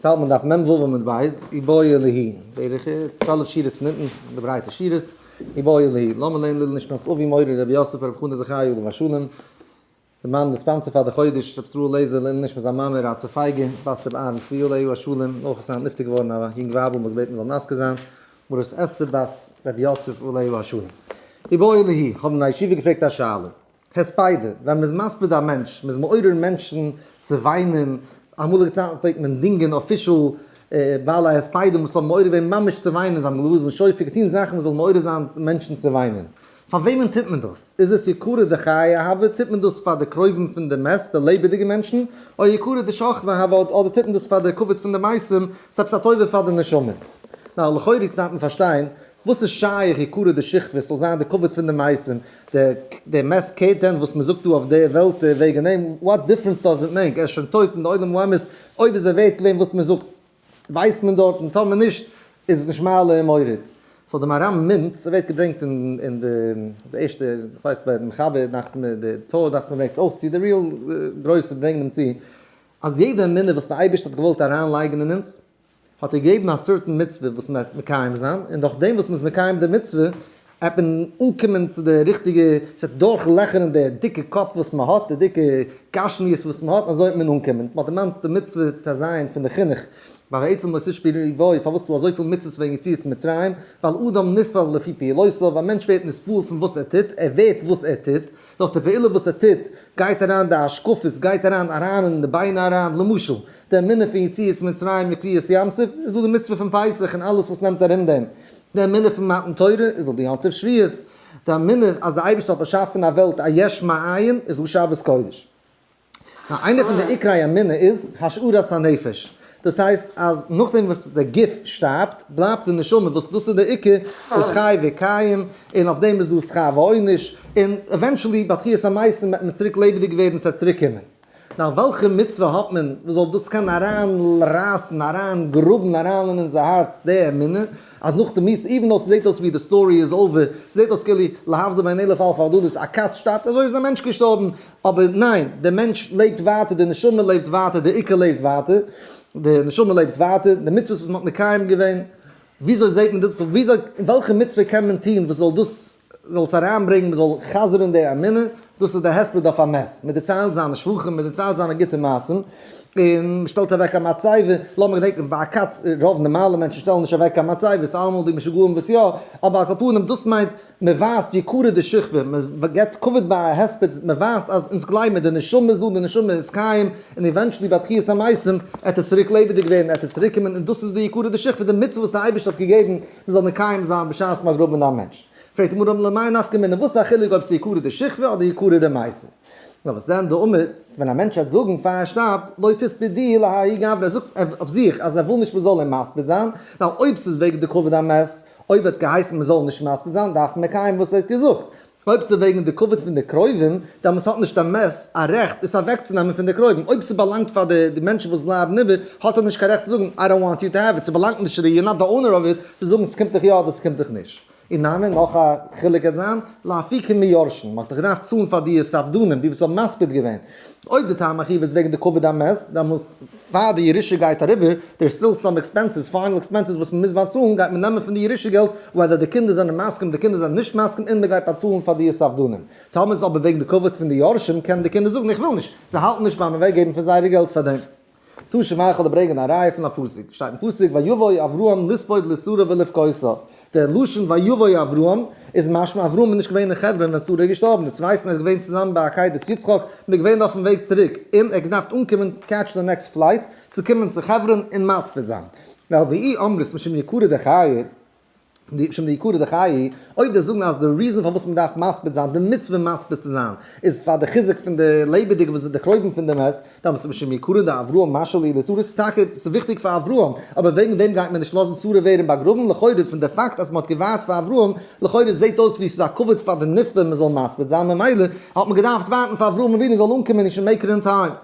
ס'האלט מען דף מ ו עמוד ב', איבעיא להו, בערך 12 שורות פון אונטן, די ברייטע שורות, איבעיא להו, לאמיר לערנען לעילוי נשמת אבי מורי רבי יוסף רבי חנא זכרי' עליו השלום, די מאן די sponsor פאר די חודש, רבי ישראל לעזער לעילוי נשמת זיין מאמע רצה פייגא, בת רבי אהרן צבי עליו השלום, נאך איז היינט נפטר געווארן א יונג ווייבל, מ'האט געבעטן מ'זאל מזכיר זיין, מרת אסתר בת רבי יוסף עליו השלום. איבעיא להו, האבן א ישיבה געפרעגט א שאלה. הספדה, ווען מ'איז מספיד א מענטש, מ'איז מעורר מענטשן צו וויינען, אמאליגע צייטן פלעגט מען דינגען official בעלי הספדים וואס האבן מעורר געווען ממש צו וויינען, זיי האבן געבלאזן שופר, געטון זאכן וואס זאל מעורר זיין מענטשן צו וויינען. פאר וועמען טוט מען דאס? איז עס יקרא דחיי הוה, טוט מען דאס פאר די קרובים פון די מת, די לעבעדיגע מענטשן, או יקרא דשכבי הוה, אדער טוט מען דאס פאר די כבוד פון די מתים, ס'איז עפעס א טובה פאר די נשמה? נאר לכאורה דארף מען פארשטיין, וואס איז שייך יקרא דשכבי ס'זאל זיין די כבוד פון די מתים, די מת קערט דען וואס מ'זאגט דא אויף די וועלט וועגן אים? What difference does it make? ער איז שוין טויט אין די עולם האמת, אויב איז ער ווערט געווען וואס מ'זאגט ווייסט מען דארט און טאמער נישט איז עס נישט מעלה און מוריד. So די מהר"ם מינץ ווערט געברענגט אין די ערשטע, כ'ווייס ביי די מחבר דאכט זיך מיר, די טור דאכט זיך מיר ברענגט עס אויך צו, די real גרויסע ברענגן אים צו, אז יעדע אמונה וואס די אייבערשטער האט געוואלט אריינלייגן אין אונז, האט ער געגעבן א certain מצוה וואס מען וועט מקיים זיין, און דורך דעם וואס מען איז מקיים די מצוה, וועט מען אנקומען צו די ריכטיגע, עס וועט דורכלעכערן די דיקע קאפ וואס מען האט, די דיקע גשמיות וואס מען האט, און אזוי וועט מען אנקומען. מען האט דערמאנט די מצוה ט ז פון די חינוך, ביי ועצם לא תשבו בו, פארוואס איז דא אזויפיל מצוות וועגן יציאת מצרים, ווייל אדם נפעל לפי פעולותיו, א מענטש ווערט נתפעל פון וואס ער טוט, ער ווערט וואס ער טוט, דורך די פעולה וואס ער טוט, גייט אריין די השקפות, גייט אריין אריין אין די ביינער אריין, למשל, די אמונה פון יציאת מצרים מיט קריעת ים סוף, איז דא די מצוה פון פסח און אלעס וואס נעמט ארום דעם, די אמונה פון מתן תורה איז דא די יום טוב שבועות, די אמונה אז די אייבערשטער האט באשאפן א וועלט א יש מאין איז דא שבת קודש. נאר איינע פון די עיקרי אמונה איז השארת הנפש, דאס הייסט אז נאכדעם וואס די גוף שטארבט בלייבט די נשמה וואס דאס איז די עיקר, ס'איז חי וקיים, און אויף דעם איז דא שכר ועונש, און eventually ביי תחיית המתים וועט מען צוריק לעבעדיג ווערן ס'וועט צוריק קומען. נאר וועלכע מצוה האט מען וואס זאל דאס קענען אריין רייסן, אריין גראבן אריין אין אונזער הארץ די אמונה אז נאך די מיתה, even though ס'זעט אויס ווי די story איז over, ס'זעט אויס כאילו להבדיל בין אלף אלפי הבדלות א קאץ שטארבט אזוי איז א מענטש געשטארבן, אבער ניין, דער מענטש לעבט ווייטער, די נשמה לעבט ווייטער, די עיקר לעבט ווייטער, די נשמה לעבט ווייטער, די מצוות וואס מ'האט מקיים געווען, וויאזוי זעט מען דאס, וויאזוי, וועלכע מצוה קען מען טון וואס זאל דאס, זאל עס אריינברענגען, מ'זאל חזר'ן די אמונה, דאס איז די הספד אויף א מת, מ'דערציילט זיינע שבחים, מ'דערציילט זיינע גוטע מעשים, און מ'שטעלט אוועק א מצבה, לאמיר געדענקען ביי א קאץ, רוב נארמאלע מענטשן שטעלן נישט אוועק קיין מצבה, ס'איז אלעמאל די משוגעים וואס יא, אבער על כל פנים דאס מיינט מען ווייזט יקרא דשכבי, מען געבט כבוד ביי א הספד, מען ווייזט אז אונז גלייבן די נשמה איז דא, די נשמה איז קיים, און eventually ביי תחיית המתים עט עס צוריק לעבעדיג ווערן, עט עס צוריק קומען, און דאס איז די יקרא דשכבי, די מצוה וואס די אייבערשטער האט געגעבן מען זאל מקיים זיין בשעת מען באגראבן א מענטש. פרעגט די גמרא למאי נפקא מינה, וואס איז א חילוק אויב ס'איז יקרא דשכבי אדער יקרא דמתים? נאר וואס דען דאמר, ווען א מענטש וועט זאגן פאר ער שטארבט, לא תספדוה להאי גברא, ער זאגט אויף זיך אז ער וויל נישט מען זאל אים מספיד זיין, ווייל אויב ס'איז וועגן די כבוד המת, אויב ער האט געהייסן מען זאל נישט מספיד זיין דארף מען מקיים וואס ער האט געזאגט. אויב ס'איז וועגן די כבוד פון די קרובים, דעמאלטס האט נישט א מת א רעכט עס אוועקצונעמען פון די קרובים. אויב ס'באלאנגט פאר די מענטשן וואס בלייבן איבער, האט ער נישט קיין רעכט צו זאגן I don't want you to have it, ס'באלאנגט נישט צו דיר, you're not the owner of it, צו זאגן ס'קומט דיך יא אדער ס'קומט דיך נישט. און ניין און נאך א חילוק וועט זיין, לאפוקי מיורשין, מ'האט דאך געדארפט צאלן פאר די ספדנים, די וואס האבן מספיד געווען. אויב די טעם החיוב איז וועגן די כבוד המת, דעמאלס פאר די ירושה גייט אריבער, there still some expenses, final expenses וואס מ'מוז באצאלן, גייט מען נעמען פון די ירושה געלט, whether די קינדער זענען מסכים, די קינדער זענען נישט מסכים, און מ'גייט באצאלן פאר די ספדנים. טאמער איז אבער וועגן די כבוד פון די יורשים, קענען די קינדער זאגן איך וויל נישט, זיי האלטן נישט ביים אוועקגעבן פון זייערע געלט פאר דעם. תא שמע איך וועל דיר ברענגען א ראיה פון א פסוק, שטייט אין פסוק ויבוא אברהם לספוד לשרה ולבכותה, דער לשון ויבוא אברהם איז משמע אברהם איז נישט געווען אין חברון ווען שרה איז געשטארבן, יעצט ווייסט מען ער איז געווען צוזאמען ביי עקידת יצחק, מען איז געווען אויפן וועג צוריק, און ער האט געדארפט אנקומען catch the next flight צו קומען צו חברון און מספיד זיין. ווייל ואי אמרת משום יקרא דחיי. משום דיקרא דחיי, אויב די זאגן אז די reason פארוואס מען דארף מספיד זיין, די מצוה מספיד צו זיין, איז פאר די חיזוק פון די לעבעדיגע וואס זענען די קרובים פון די מת, דאן איז משום יקרא דאברהם משהא ליה לשרה, ס'איז טאקע ס'איז וויכטיג פאר אברהם, אבער וועגן דעם גייט מען נישט לאזן שרה ווערן באגראבן, לכאורה פון די פאקט אז מען האט געווארט פאר אברהם, לכאורה זעט אויס ווי ס'איז א כבוד פאר די נפטר מען זאל מספיד זיין, ממילא האט מען געדארפט ווארטן פאר אברהם אבינו זאל אנקומען און שוין make it in time.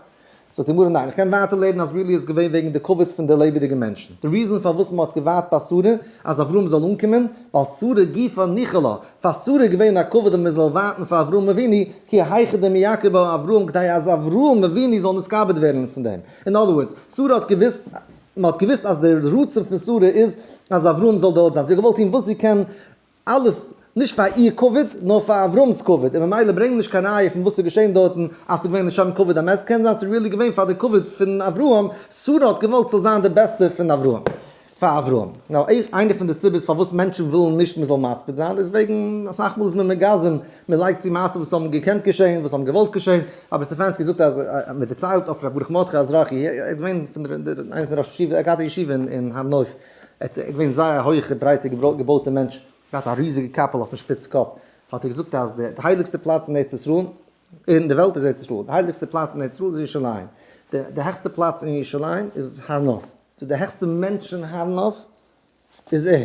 זאגט די גמרא ניין, איך קען ווייטער לערנען אז really איז געווען וועגן די כבוד פון די לעבעדיגע מענטשן, די reason פארוואס מען האט געווארט ביי שרה אז אברהם זאל אנקומען, ווייל שרה גופא ניחא לה, פאר שרה איז געווען א כבוד אז מען זאל ווארטן פאר אברהם אבינו, כי היכי דמיעכב בה אברהם כדי אז אברהם אבינו זאל נתכבד ווערן פון דעם, in other words, שרה האט געוואוסט. מען האט געוואוסט אז דער רצון פון שרה איז אז אברהם זאל דארט זיין, זי האט געוואלט טון וואס זי קען אלעס נישט פאר איר כבוד נאר פאר אברהם'ס כבוד, און ממילא ברענג נישט קיין ראיה פון וואס איז געשען דארטן אז ס'איז געווען לשם כבוד המת, קען זיין ס'איז really געווען פאר די כבוד פון אברהם, שרה האט געוואלט ס'זאל זיין די בעסטע פון אברהם, פאר אברהם. Now איינע פון די סיבות פארוואס מענטשן ווילן נישט מ'זאל מספיד זיין איז וועגן אסאך מאל איז מען מגזם, מ'לייגט צו מעשות וואס האבן געקענט געשען, וואס האבן געוואלט געשען, אבער סטעפאנסקי זאגט אז מ'דערציילט אויף ר' ברוך מרדכי אזרחי, ער איז געווען פון די איינע פון די ראשי ישיבה, ער האט געהאט א ישיבה אין הר נוף, ער איז געווען זייער א הויכע ברייטע געבויטע מענטש, געהאט א ריזיגע קאפל אויפן שפיץ קאפ, האט ער געזאגט אז די הייליגסטע פלאץ אין ארץ ישראל, אין די וועלט איז ארץ ישראל, די הייליגסטע פלאץ אין ארץ ישראל איז ירושלים, די העכסטע פלאץ אין ירושלים איז הר נוף, די העכסטע מענטש אין הר נוף איז ער,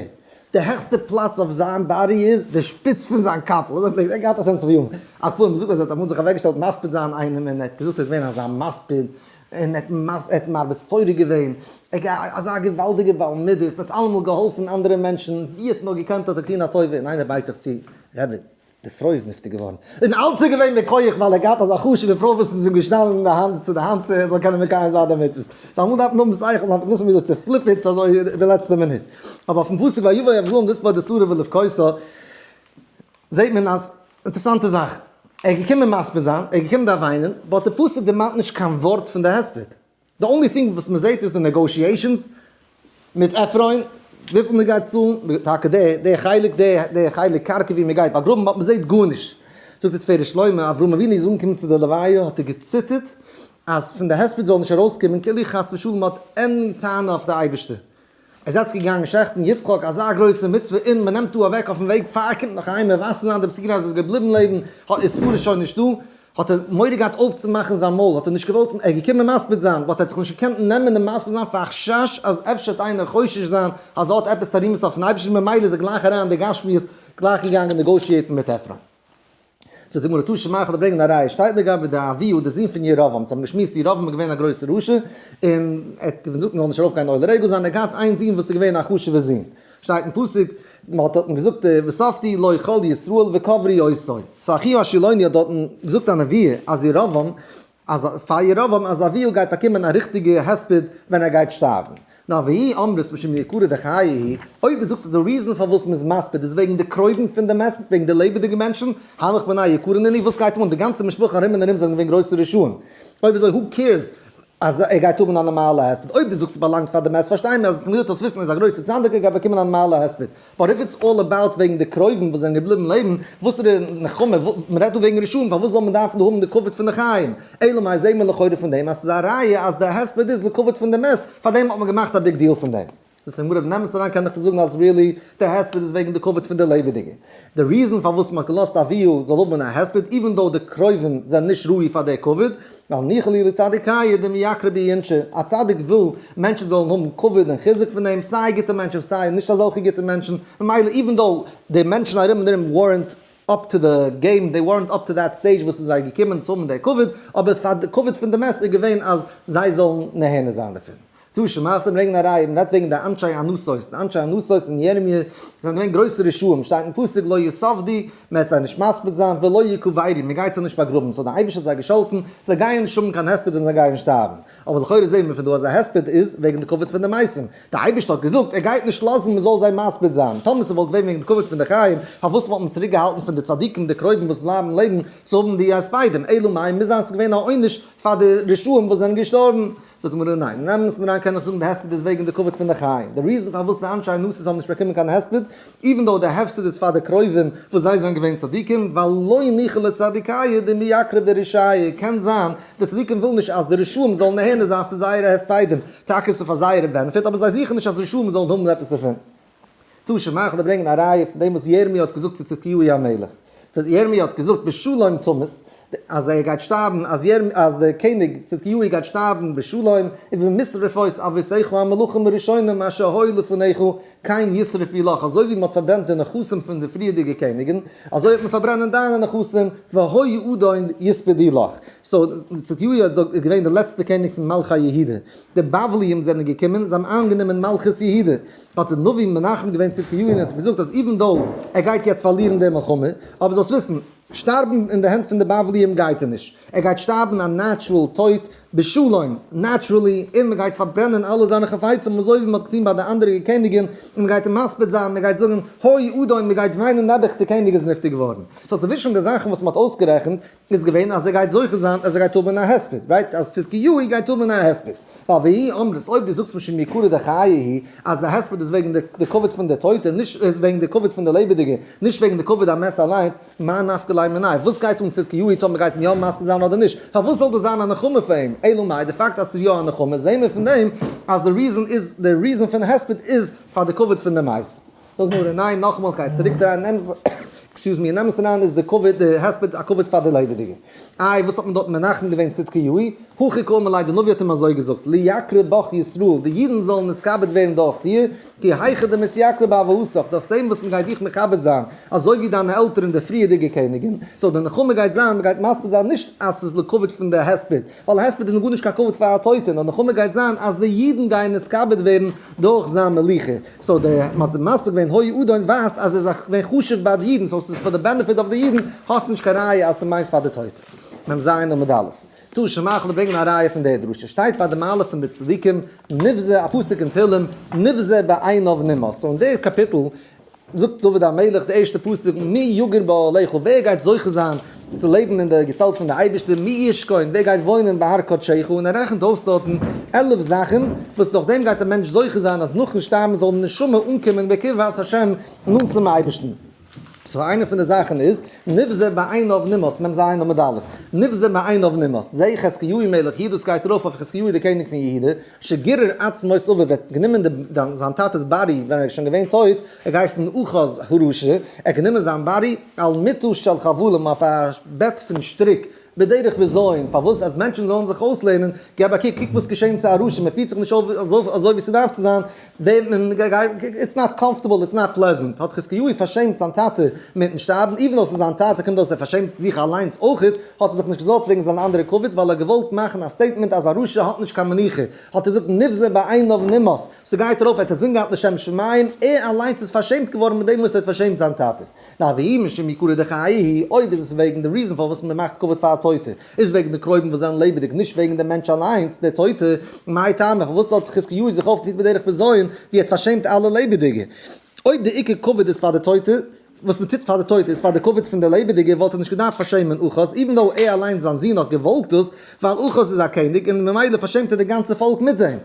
די העכסטע פלאץ אויף זיין body איז די שפיץ פון זיין קאפל, אזוי פלעגט ער געהאט א sense of humor, על כל פנים מ'זאגט אז ער האט אמאל זיך אוועקגעשטעלט מספיד זיין איינעם און ער האט געזאגט ער איז געווען אזא מספיד, און ער האט מרביץ תורה געווען, אזא געוואלדיגער בעל מידות, און האט אלעמאל געהאלפן אנדערע מענטשן, ווי ער האט נאר געקענט האט ער געטון א טובה, און איינער בייגט זיך צו, רבי, די פרוי איז נפטר געווארן, און אלץ איז געווען בכח ווייל ער האט געהאט אזא חשוב'ע פרוי וואס איז אים געשטאנען אין די האנט צו די האנט ער זאל קענען מקיים זיין די מצוות, so אמאל דארף מען האבן שכל, דארף מען וויסן וויאזוי צו flip it אזוי די לעצטע מינוט, אבער אויפן פסוק ויבא אברהם לספוד את שרה ולבכותה, זעט מען אז, אינטערעסאנטע זאך, ער איז געקומען מספיד זיין, ער איז געקומען באוויינען, but די פסוק דערמאנט נישט קיין ווארט פון די הספד. די only thing וואס מען זעט איז די negotiations מיט עפרון, וויפיל מען גייט צאלן, טאקע די די חלק די די חלק קרקע ווי מען גייט באגראבן, but מען זעט גארנישט. זאגט די תפארת שלמה, אברהם אבינו איז אנגעקומען צו די לוויה האט ער געציטערט אז פון די הספד זאל נישט ארויסקומען כאילו חס ושלום האט any טענה אויף די אייבערשטער. ער איז געגאנגען שעכטן יצחק, אזא גרויסע מצוה, און מען נעמט דא אוועק אויפן וועג פאר ער קומט נאך אהיים מבשר זיין די בשורה אז ער איז געבליבן לעבן, האט איז שרה שוין נישטא, האט ער מורא געהאט אויפצומאכן זיין מויל, האט ער נישט געוואלט, ער איז געקומען מספיד זיין, but ער האט זיך נישט געקענט נעמען און מספיד זיין פאר חשש אז אפשר וועט איינער חושש זיין אז ער האט עפעס תרעומות אויפן אייבערשטן, ממילא איז ער גלייך אריין אין די גשמיות, גלייך געגאנגען negotiate ן מיט עפרון. זאגט די גמרא תא שמע כ'וועל ברענגען א ראיה, שטייט לגבי די אביהו די זון פון ירבעם, אונז האבן געשמועסט ירבעם איז געווען א גרויסער רשע, און ער האט געזאגט מען זאל נישט ארויף גיין עולה רגל זיין, ער האט געהאט איין זון וואס איז געווען א חשוב'ער זון, שטייט אין פסוק, מען האט דארטן געזאגט וספדו לו כל ישראל וקברו אותו, so אחיה השילוני האט דארטן געזאגט א נבואה אז ירבעם אז פאר ירבעם אז אביהו גייט באקומען א ריכטיגע הספד ווען ער גייט שטארבן. נאר ואי אמרת משום יקרא דחיי היא, אויב דו זאגסט אז די reason פארוואס מ'איז מספיד איז וועגן די קרובים פון די מת, וועגן די לעבעדיגע מענטשן, הנך בני יקרא נינהו, וואס גייט אים אן, די גאנצע משפחה ארום און ארום זענען געווען גרויסע רשעים. אויב אזוי who cares אז ער גייט האבן א נארמאלע הספד, אויב דו זאגסט ס'באלאנגט פאר די מת פארשטיי מיר אז מ'וויל דאס וויסן איז א גרויסע צדיק ער גייט באקומען א נארמאלע הספד, but if it's all about וועגן די קרובים וואס זענען געבליבן לעבן, וואסערע נחמה, מ'רעדט דא וועגן רשעים, פארוואס זאל מען דארפן האבן די כבוד פון די חיים? אלא מאי זעהט מען לכאורה פון דעם אז ס'איז א ראיה אז די הספד איז לכבוד פון די מת, פארדעם האט מען געמאכט א big deal פון דעם. זאגט די גמרא, נעם עס אריין קען איך דיר זאגן אז really די הספד איז וועגן די כבוד פון די לעבעדיגע. די reason פארוואס מ'האט געלאזט אביהו זאל האבן א הספד even though די קרובים זענען נישט ראוי פאר די כבוד, ווייל ניחא להו לצדיקיא דמייקרי בהו אינשי, א צדיק וויל מענטשן זאלן האבן כבוד און חיזוק פון אים, סיי גוטע מענטשן סיי נישט אזעלכע גוטע מענטשן, ממילא even though די מענטשן ארום און ארום weren't up to the game, they weren't up to that stage וואס איז זיי געקומען צו האבן די כבוד, אבער פאר די כבוד פון די מת איז געווען אז זיי זאלן נהנה זיין דערפון. תא שמע, איך ברענגען א ראיה, מ'רעדט וועגן די אנשי ענתות, די אנשי ענתות אין ירמיה זענען געווען גרויסע רשעים, שטייט אין פסוק לא יספדו, מ'וועט זיי נישט מספיד זיין, ולא יקברו, מ'גייט זיי נישט באגראבן, so דער אייבערשטער האט זיי געשאלטן, זיי גייען נישט האבן קיין הספד ווען זיי גייען שטארבן. אבער לכאורה זעהן מיר פון דא אז א הספד איז וועגן די כבוד פון די מתים, דער אייבערשטער האט געזאגט ער גייט נישט לאזן מ'זאל זיי מספיד זיין, טאמער ס'וואלט געווען וועגן די כבוד פון די חיים, פארוואס וואלט מען צוריק געהאלטן פון די צדיקים די קרובים וואס בלייבן לעבן צו האבן די הספדים, אלא מאי מוז זיין ס'איז געווען א עונש פאר די רשעים וואס זענען געשטארבן. זאגט די גמרא ניין, אין אמת'ן אריין קען איך זאגן די הספד איז וועגן די כבוד פון די חיים, די reason פארוואס די אנשי ענתות האבן נישט באקומען קיין הספד, even though די הפסד איז פאר די קרובים וואס זיי זענען געווען צדיקים, ווייל לא ניחא לצדיקיא דמייקרי ברשעיא, קען זיין די צדיקים ווילן נישט אז די רשעים זאלן נהנה זיין פון זייערע הספדים, טאקע עס איז פאר זייערע benefit אבער זיי זוכן נישט אז רשעים זאלן האבן עפעס דערפון. תא שמע, כ'וועל ברענגען א ראיה פון דעם וואס ירמי' האט געזאגט צו צדקיהו המלך. ירמי' האט געזאגט בשלום תמות, אז ער גייט שטארבן, אז ירמי', אז דער קעניג צדקיהו גייט שטארבן בשלום, ובמשרפות אבותיך המלכים הראשונים אשר היו לפניך, כן ישרפו לך, אזוי ווי מען האט פארברענט די נכסים פון די פריערדיגע קעניגן, אזוי וועט מען פארברענען דיינע נכסים, והיה אדון יספדו לך. So, צדקיהו איז געווען דער לעצטער קעניג פון מלכי יהודה. די בבליים זענען געקומען, זיי האבן איינגענומען מלכות יהודה. האט דער נביא מנחם געווען צדקיהו און האט אים געזאגט אז even though ער גייט יעצט פארלירן די מלחמה, אבער זאלסט וויסן, שטארבן אין די הענט פון די בבליים גייט ער נישט, ער גייט שטארבן א natural טויט בשלום, naturally, און מען גייט פארברענען אלע זיינע חפצים אזוי ווי מען האט געטון ביי די אנדערע קעניגען, און מען גייט אים מספיד זיין, מען גייט זאגן הוי אדון, מען גייט וויינען נעבעך די קעניג איז נפטר געווארן. so צווישן די זאכן וואס מען האט אויסגערעכנט איז געווען אז ער גייט זוכה זיין אז ער גייט האבן א הספד, right? אז צדקיהו גייט האבן א הספד. ווייל ואי אמרת, אויב דו זאגסט משום יקרא דחיי הוא, אז די הספד איז וועגן די כבוד פון די טויטע, נישט איז וועגן די כבוד פון די לעבעדיגע, נישט וועגן די כבוד המת אליינס, מאי נפקא ליה מיניה? וואס גייט אן צדקיהו טאמער גייט מען יא מספיד זיין אדער נישט? פארוואס זאל דאס זיין א נחמה פאר אים? אלא מאי, די פאקט אז ס'איז יא א נחמה, זעהן מיר פון דעם אז די reason איז, די reason פון הספד איז פאר די כבוד פון די מת. זאגט די גמרא, ניין, נאכאמאל כ'גיי צוריק דרייען, נעם excuse me, אין אמת'ן אריין איז די כבוד, די הספד א כבוד פאר די לעבעדיגע. איי, וואס האט מען דארט מנחם געווען צדקיהו? הכי קאמר ליה, די נביא האט אים אזוי געזאגט, ליקרי בך ישראל, די אידן זאלן נתכבד ווערן דורך דיר, כי היכי דמתיקרי באבהתך, דורך דעם וואס מען גייט דיך מכבד זיין, אזוי ווי דיינע עלטערן די פריערדיגע קעניגן, so די נחמה גייט זיין, מען גייט מספיד זיין נישט אז ס'איז לכבוד פון די הספד, ווייל הספד איז גארנישט קיין כבוד פאר א טויטע, נאר נחמה גייט זיין אז די אידן גייען נתכבד ווערן דורך זיין מלוכה, so די מען האט מספיד געווען הוי אדון ווייזט אז ער איז געווען חשוב ביי די אידן, so ס'איז פאר די benefit אויף די אידן, האסט נישט קיין ראיה אז ס'מיינט פאר די טויטע. מ ז עמוד א'. תא שמע כ'וועל ברענגען א ראיה פון די דרשה, שטייט ביי די מעלה פון די צדיקים, נבזה, א פסוק אין תהלים, נבזה בעיניו נמאס, so אין די קאפיטל זאגט דוד המלך די ערשטע פסוק, מי יגור באהליך, ווער גייט זוכה זיין צו לעבן אין די געצעלט פון די אייבערשטער, מי ישכון, ווער גייט וואוינען בהר קדשך, און ער רעכנט אויס דארטן 11 זאכן וואס דורך דעם גייט א מענטש זוכה זיין אז נאכן שטארבן זאל די נשמה אנקומען בקרבת השם נאנט צום אייבערשטן. so איינע פון די זאכן איז, נבזה בעיניו נמאס, מ ז עמוד א', נבזה בעיניו נמאס, זה חזקיהו מלך יהודה, דאס גייט ארויף אויף חזקיהו דער קעניג פון יהודה, שגירר עצמות אביו, ער האט גענומען די זיין טאטע'ס body ווען ער איז שוין געווען טויט, ער האט געהייסן אחז הרשע, ער האט גענומען זיין body על מיטה של חבלים אויף א בעט פון שטריק, בדרך בזיון, פארוואס? אז מענטשן זאלן זיך אויסלערנען, געב א קוק, קוק וואס געשען צו א רשע, מען פירט זיך נישט אויף אזוי ווי ס'דארף צו זיין, ווערט מען, it's not comfortable, it's not pleasant, האט חזקיהו פארשעמט זיין טאטע מיטן שטארבן, even though ס'איז זיין טאטע, קומט אויס ער פארשעמט זיך אליינס אויכעט, האט ער זיך נישט געזארגט וועגן זיין אנדערע כבוד, ווייל ער האט געוואלט מאכן א statement אז א רשע האט נישט קיין מנוחה, האט ער געזאגט נבזה בעיניו נמאס, ס'גייט ארויף, ער האט אינזין געהאט לשם שמים, ער אליינס איז פארשעמט געווארן מיט דעם וואס ער האט פארשעמט זיין טאטע. נאר ואי משום יקרא דחיי, אויב איז עס וועגן די reason פארוואס מען מאכט כבוד פאר א טויטע, איז וועגן די קרובים וואס זענען לעבעדיג, נישט וועגן דעם מענטש אליינס, דער טויטע, מאי טעמא, פארוואס האט חזקיהו זיך אויפגעפירט בדרך בזיון, ווי ער האט פארשעמט אלע לעבעדיגע? אויב די עיקר כבוד איז פאר די טויטע, וואס מען טוט פאר די טויטע איז פאר די כבוד פון די לעבעדיגע, וואלט ער נישט געדארפט פארשעמען אחז, even though ער אליינס זיין זון האט געוואלט דאס, ווייל אחז איז א קעניג און ממילא פארשעמט ער די גאנצע פאלק מיט דעם.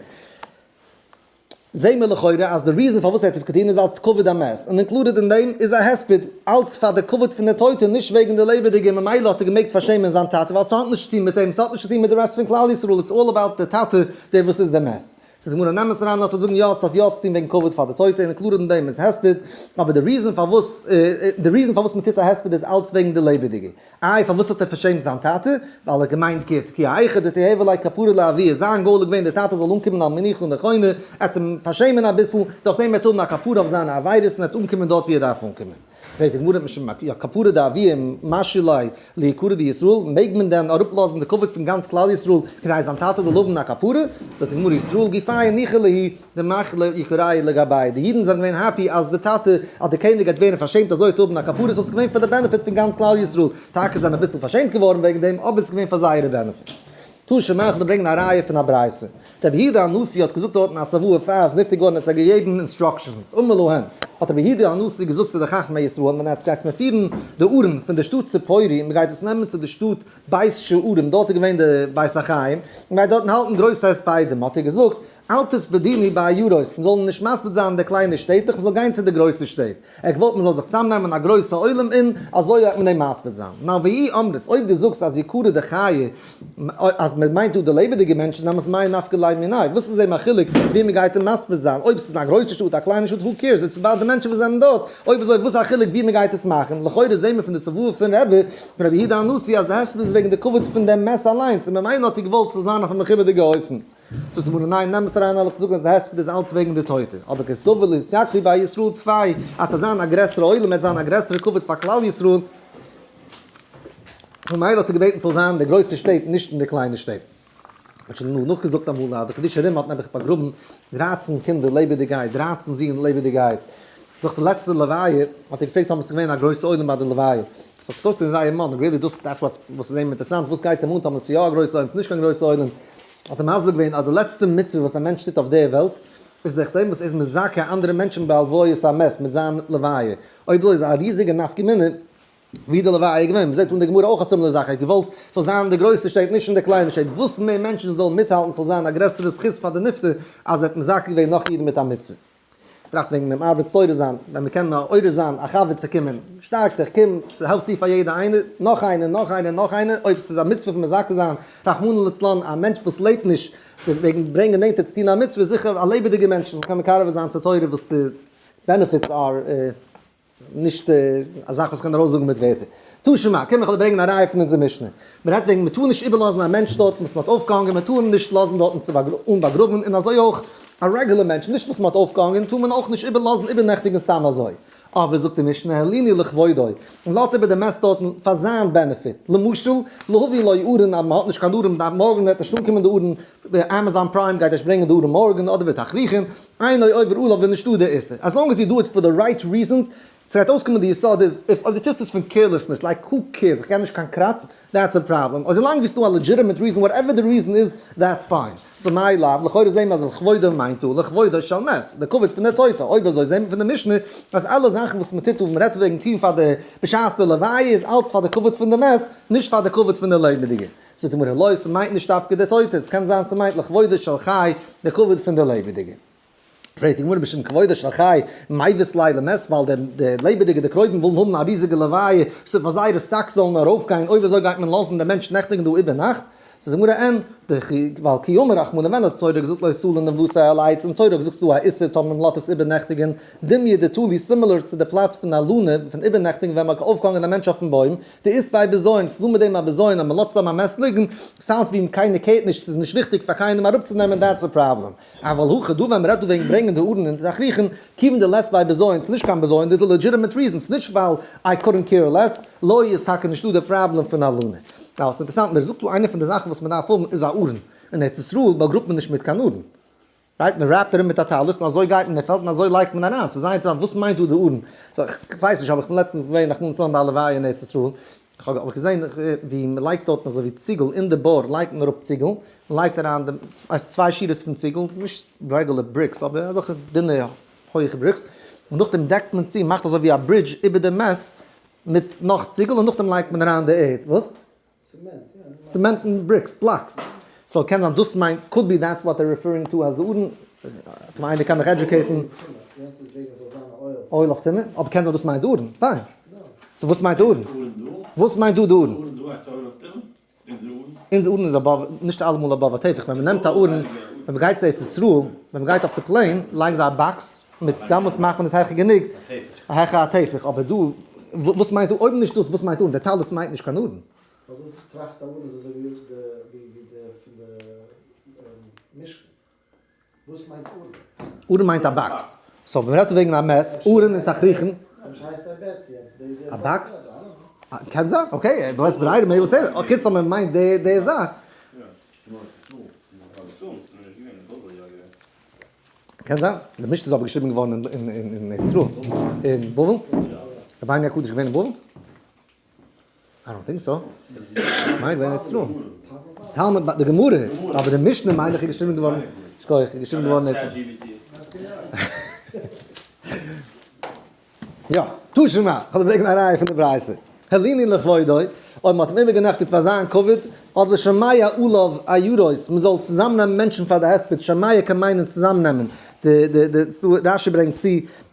זעהן מיר לכאורה אז די reason פארוואס ער האט עס געטון איז אלץ כבוד המת, און included אין דעם איז א הספד, אלץ פאר די כבוד פון די טויטע נישט וועגן די לעבעדיגע, ממילא האט ער געמעגט פארשעמען זיין טאטע ווייל ס'האט נישט צוטון מיט אים, ס'האט נישט צוטון מיט די רעסט פון כלל ישראל, it's all about די טאטע דער וואס איז די מת. סאו די גמרא נעמט עס אריין נאר צו זאגן יא ס'האט יא צוטון וועגן כבוד פאר די טויטע און included אין דעם איז הספד, אבער די reason פארוואס די reason פארוואס מ'טוט א הספד איז אלץ וועגן די לעבעדיגע. איי פארוואס האט ער פארשעמט זיין טאטע? ווייל ער האט געמיינט גוט, כי היכי דתיהוי ליה כפרה לאבוה, זיין goal איז געווען דער טאטע זאל אנקומען על מנוחה נכונה, ער האט אים פארשעמען אביסל, דורך דעם וועט ער האבן א כפרה אויף זיינע עבירות און ער וועט אנקומען דארט ווי ער דארף אנקומען. פרעגט די גמרא משום כפרה דאבוה משי ליה ליקרא דישראל, מעג מען דען אראפלאזן די כבוד פון גאנץ כלל ישראל כדי זיין טאטע זאל האבן א כפרה? זאגט די גמרא ישראל גופייהו ניחא להו דמחו ליקרייהו לגבייהו, די אידן זענען געווען happy אז די טאטע, אז די קעניג גייט ווערן פארשעמט אזוי האט האבן א כפרה, so ס'איז געווען פאר די benefit פון גאנץ כלל ישראל, טאקע זענען אביסל פארשעמט געווארן וועגן דעם, אבער ס'איז געווען פאר זייערע benefit. תא שמע כ'וועל ברענגען א ראיה פון א ברייתא. רבי יהודה הנשיא האט געזאגט דארטן א צוואה פאר איז נפטר געווארן האט זיי געגעבן instructions, אמר להן, האט רבי יהודה הנשיא געזאגט צו די חכמי ישראל ווען עטס גייטס מיר פירן די ארון פון די שטאט ציפורי, מ'גייט עס נעמען צו די שטאט בית שערים, דארט איז געווען די בית החיים, מ'גייט דארטן האלטן גרויסע הספדים, האט ער געזאגט, אל תספדוני בעיירות, מ'זאל נישט מספיד זיין אין די קליינע שטעטלעך, מ'זאל גיין צו די גרויסע שטעט. ער האט געוואלט מ'זאל זיך צוזאמנעמען א גרויסע עולם און אזוי וועט מען דעם מספיד זיין. נאר ואי אמרת, אויב דו זאגסט אז יקרא דחיי, אז מ'מיינט דא די לעבעדיגע מענטשן, דאמאלס מאי נפקא ליה מיניה, וואס איז אים א חילוק ווי מ'גייט אים מספיד זיין, אויב ס'איז אין א גרויסע שטאט, א קליינע שטאט, who cares, it's about די מענטשן וואס זענען דארט, אויב אזוי וואס א חילוק ווי מ'גייט עס מאכן, לכאורה זעהן מיר פון די צוואה פון רבי, פון רבי יהודה הנשיא אז די הספד איז וועגן די כבוד פון דעם מת אליינס, און ממילא האט ער געוואלט ס'זאל זיין אויף א מכובד'יגע אופן. זאגט די גמרא ניין נעם עס אריין אלך זאגן אז די הספד איז אלץ וועגן די טויטע, אבער קסבר להתייקרו ביה ישראל טפי אז ס'זאל זיין א גרעסערע עולם וועט זיין א גרעסערע כבוד פאר כלל ישראל, ממילא האט ער געבעטן ס'זאל זיין אין די גרויסע שטעט נישט אין די קליינע שטעט. מ'האט שוין נאכגעזאגט אמאל אז די חידושי הרי"ם האט נעבעך באגראבן 13 קינדער לעבעדיגעהייט, 13 זין לעבעדיגעהייט, נאך די לעצטע לוויה האט ער געפרעגט אויב עס איז געווען א גרויסע עולם ביי די לוויה. So ס'קאסט אים זייער money, really דאס that's what's וואס איז אים אינטערעסאנט, וואס גייט אים אן טאמער ס'איז יא א גרויסע עולם, נישט קיין גרויסע עולם, האט ער מסביר געווען אז די לעצטע מצוה וואס א מענטש טוט אויף דער וועלט, איז דורך דעם וואס ער איז מזכה אנדערע מענטשן בהלוויית המת מיט זיין לוויה, אויב אזוי איז א ריזיגע נפקא מינה ווי די לוויה איז געווען, מ'זעט אן די גמרא אויך א similar זאך, ער האט געוואלט ס'זאל זיין די גרויסע שטעט נישט אין די קליינע שטעט, וואס מער מענטשן זאלן מיטהאלטן ס'זאל זיין א גרעסערע זכות פאר די נפטר אז ער האט מזכה געווען נאך אידן מיט א מצוה. טראכט וועגן דעם ארבעט מעורר זיין, ווען מ'קען מעורר זיין א חבר צו קומען, שטארק דיך, קום, ס'העלפט צו פאר יעדע איינער, נאך איינער, נאך איינער, נאך איינער, אויב ס'איז א מצוה פון מזכה זיין, רחמנא לצלן, א מענטש וואס לעבט נישט, וועגן ברענגען נענטער צו טון א מצוה, זיכער א לעבעדיגער מענטש וואס מ'קען מקרב זיין צו תורה וואס די benefits are נישט א זאך וואס מ'קען ארויסזאגן מיט ווערטער. תא שמע, קום איך וועל דיר ברענגען א ראיה פון אונזער משנה. מ'רעדט וועגן מ'טאר נישט איבערלאזן א מענטש דארטן וואס מ'האט אויפגעהאנגען, מ'טאר אים נישט לאזן דארטן צו אומבאגראבן, און אזוי אויך א רעגולער מענטש נישט וואס מ'האט אויפגעהאנגען טאר מען אויך נישט איבערלאזן איבערנעכטיגן סתם אזוי. אבער זאגט די משנה הלינו לכבודו, און לאזט איבער די מת דארטן פאר זיין benefit. למשל, להביא לו ארון אז מ'האט נישט קיין ארון, מארגן וועט נישט אנקומען די ארון, Amazon Prime גייט ערשט ברענגען די ארון מארגן, אדער ותכריכין, אינו עובר עליו איז נישטא די איסור, as long as you do it for the right reasons, ס'גייט אויסקומען די יסוד איז, if אויב דו טוסט עס פון carelessness, like who cares, איך געב נישט קיין קראץ, that's a problem, אזוי לאנג ווי ס'דא א legitimate reason, whatever די reason איז, that's fine. So מאי לאו, לכאורה זעהן מיר אז לכבודו מיינט דא לכבודו של מת, די כבוד פון די טויטע, אויב אזוי זעהן מיר פון די משנה אז אלע זאכן וואס מ'טוט און מ'רעדט וועגן טוהן פאר די בשעת די לוויה איז אלץ פאר די כבוד פון די מת, נישט פאר די כבוד פון די לעבעדיגע. זאגט די גמרא, לא, ס'מיינט נישט דווקא די טויטע, ס'קען זיין ס'מיינט לכבודו של חי, די כבוד פון די לעבעדיגע. פרעגט די גמרא משום כבודו של חי, מיבעית ליה למת, ווייל די לעבעדיגע די קרובים ווילן האבן א ריזיגע לוויה, ס'איז פאר זייערע stocks זאלן ארויפגיין, אויב אזוי גייט מען לאזן דעם מענטש נעכטיגן דא איבערנאכט? זאגט די גמרא אין, ווייל כי אמר רחמנא ווען האט די תורה געזאגט לא תלין נבלתו על העץ, און תורה האט געזאגט ס'דא א איסור טאמער מ'לאזט עס איבערנעכטיגן, דומיא דתלי similar צו די פלאץ פון הלנה פון איבערנעכטיגן ווען מ'האט אויפגעהאנגען א מענטש אויפן בוים, דאית ביה בזיון, ס'איז דא מיט דעם א בזיון אז מ'לאזט סתם א מת ליגן, sound ווי קיינער care ט נישט, ס'איז נישט וויכטיג פאר קיינעם אראפצונעמען that's a problem. אבל הכא דא ווען מ'רעדט דא וועגן ברענגען די ארון און די תכריכים, כיוון דלית ביה בזיון, ס'איז נישט קיין בזיון, דאס איז א legitimate reason, ס'איז נישט ווייל I couldn't care less, לא איז טאקע נישטא די פראבלעם פון הלנה. Now, ס'איז אינטערעסאנט, מ'זאגט דא איינע פון די זאכן וואס מ'דארף האבן איז א ארון. אין ארץ ישראל באגראבט מען נישט מיט קיין ארון. Right? מען wrap ט ארום מיט א טלית און אזוי גייט מען אין פעלד און אזוי לייגט מען אריין, ס'איז זייער אינטערעסאנט וואס מיינט דא די ארון? So כ'ווייס נישט אבער כ'בין לעצטנס געווען רחמנא לצלן ביי א לוויה אין ארץ ישראל, כ'האב אבער געזען ווי מען לייגט דארטן אזוי ווי ציגל אין די בור לייגט מען אראפ ציגל, מען לייגט אריין די ווייסט צוויי שורות פון ציגל, נישט רעגולער bricks אבער אזעלכע דינע הויכע bricks, און נאכדעם דעקט מען צו, מאכט אזוי ווי א bridge איבער די מת מיט נאך ציגל און נאכדעם לייגט מען אריין די ערד, וואס? צעמענט און bricks, blocks. So קען זיין דאס מיינט, could be that's what they're referring to אז די ארון, טאמער איינער קען מיך educate ן. אוהל אויף טומאה, אבער קען זיין דאס מיינט די ארון, fine. So וואס מיינט די ארון? וואס מיינט דא די ארון? אונזער ארון איז above, נישט אלעמאל above א טפח, ווען מ'נעמט א ארון, ווען מ'גייט צו ארץ ישראל, ווען מ'גייט אויף די plane, לייגן זיי א box, מיט דאמאלס מאכט מען עס העכער גענוג, העכער א טפח, אבער דא, וואס מיינט דא, אויב נישט דאס, וואס מיינט ארון? די טלית מיינט נישט קיין ארון. פארוואס טראכסטו ארון איז אזוי ווי די ווי די פון די משכן? וואס מיינט ארון? ארון מיינט א box. So ווען מ'רעדט וועגן א מת, ארון און תכריכים. א box? קען זיין, okay, בלית ברירה maybe we'll say it. חוץ אז מ'מיינט די זאך. קען זיין. די משנה איז אבער געשריבן געווארן אין ארץ ישראל. אין בבל? רבינו הקדוש געווען אין בבל? I don't think so. מיין געווען אין ארץ ישראל. תלמוד, די גמרא, אבער די משנה מיין איך איז געשריבן געווארן, שכוח, איז געשריבן געווארן אין ארץ ישראל. יא, תא שמע, כ'וועל דיר ברענגען א ראיה פון די ברייתא. הלינו לכבודו, אויב מ'האט אים איבערגענעכטיגט פאר זיין כבוד, אדער לשמע עליו עיירות, מ'זאל צוזאמנעמען מענטשן פאר די הספד, שמע קען מיינען צוזאמנעמען, די די די רשי ברענגט צו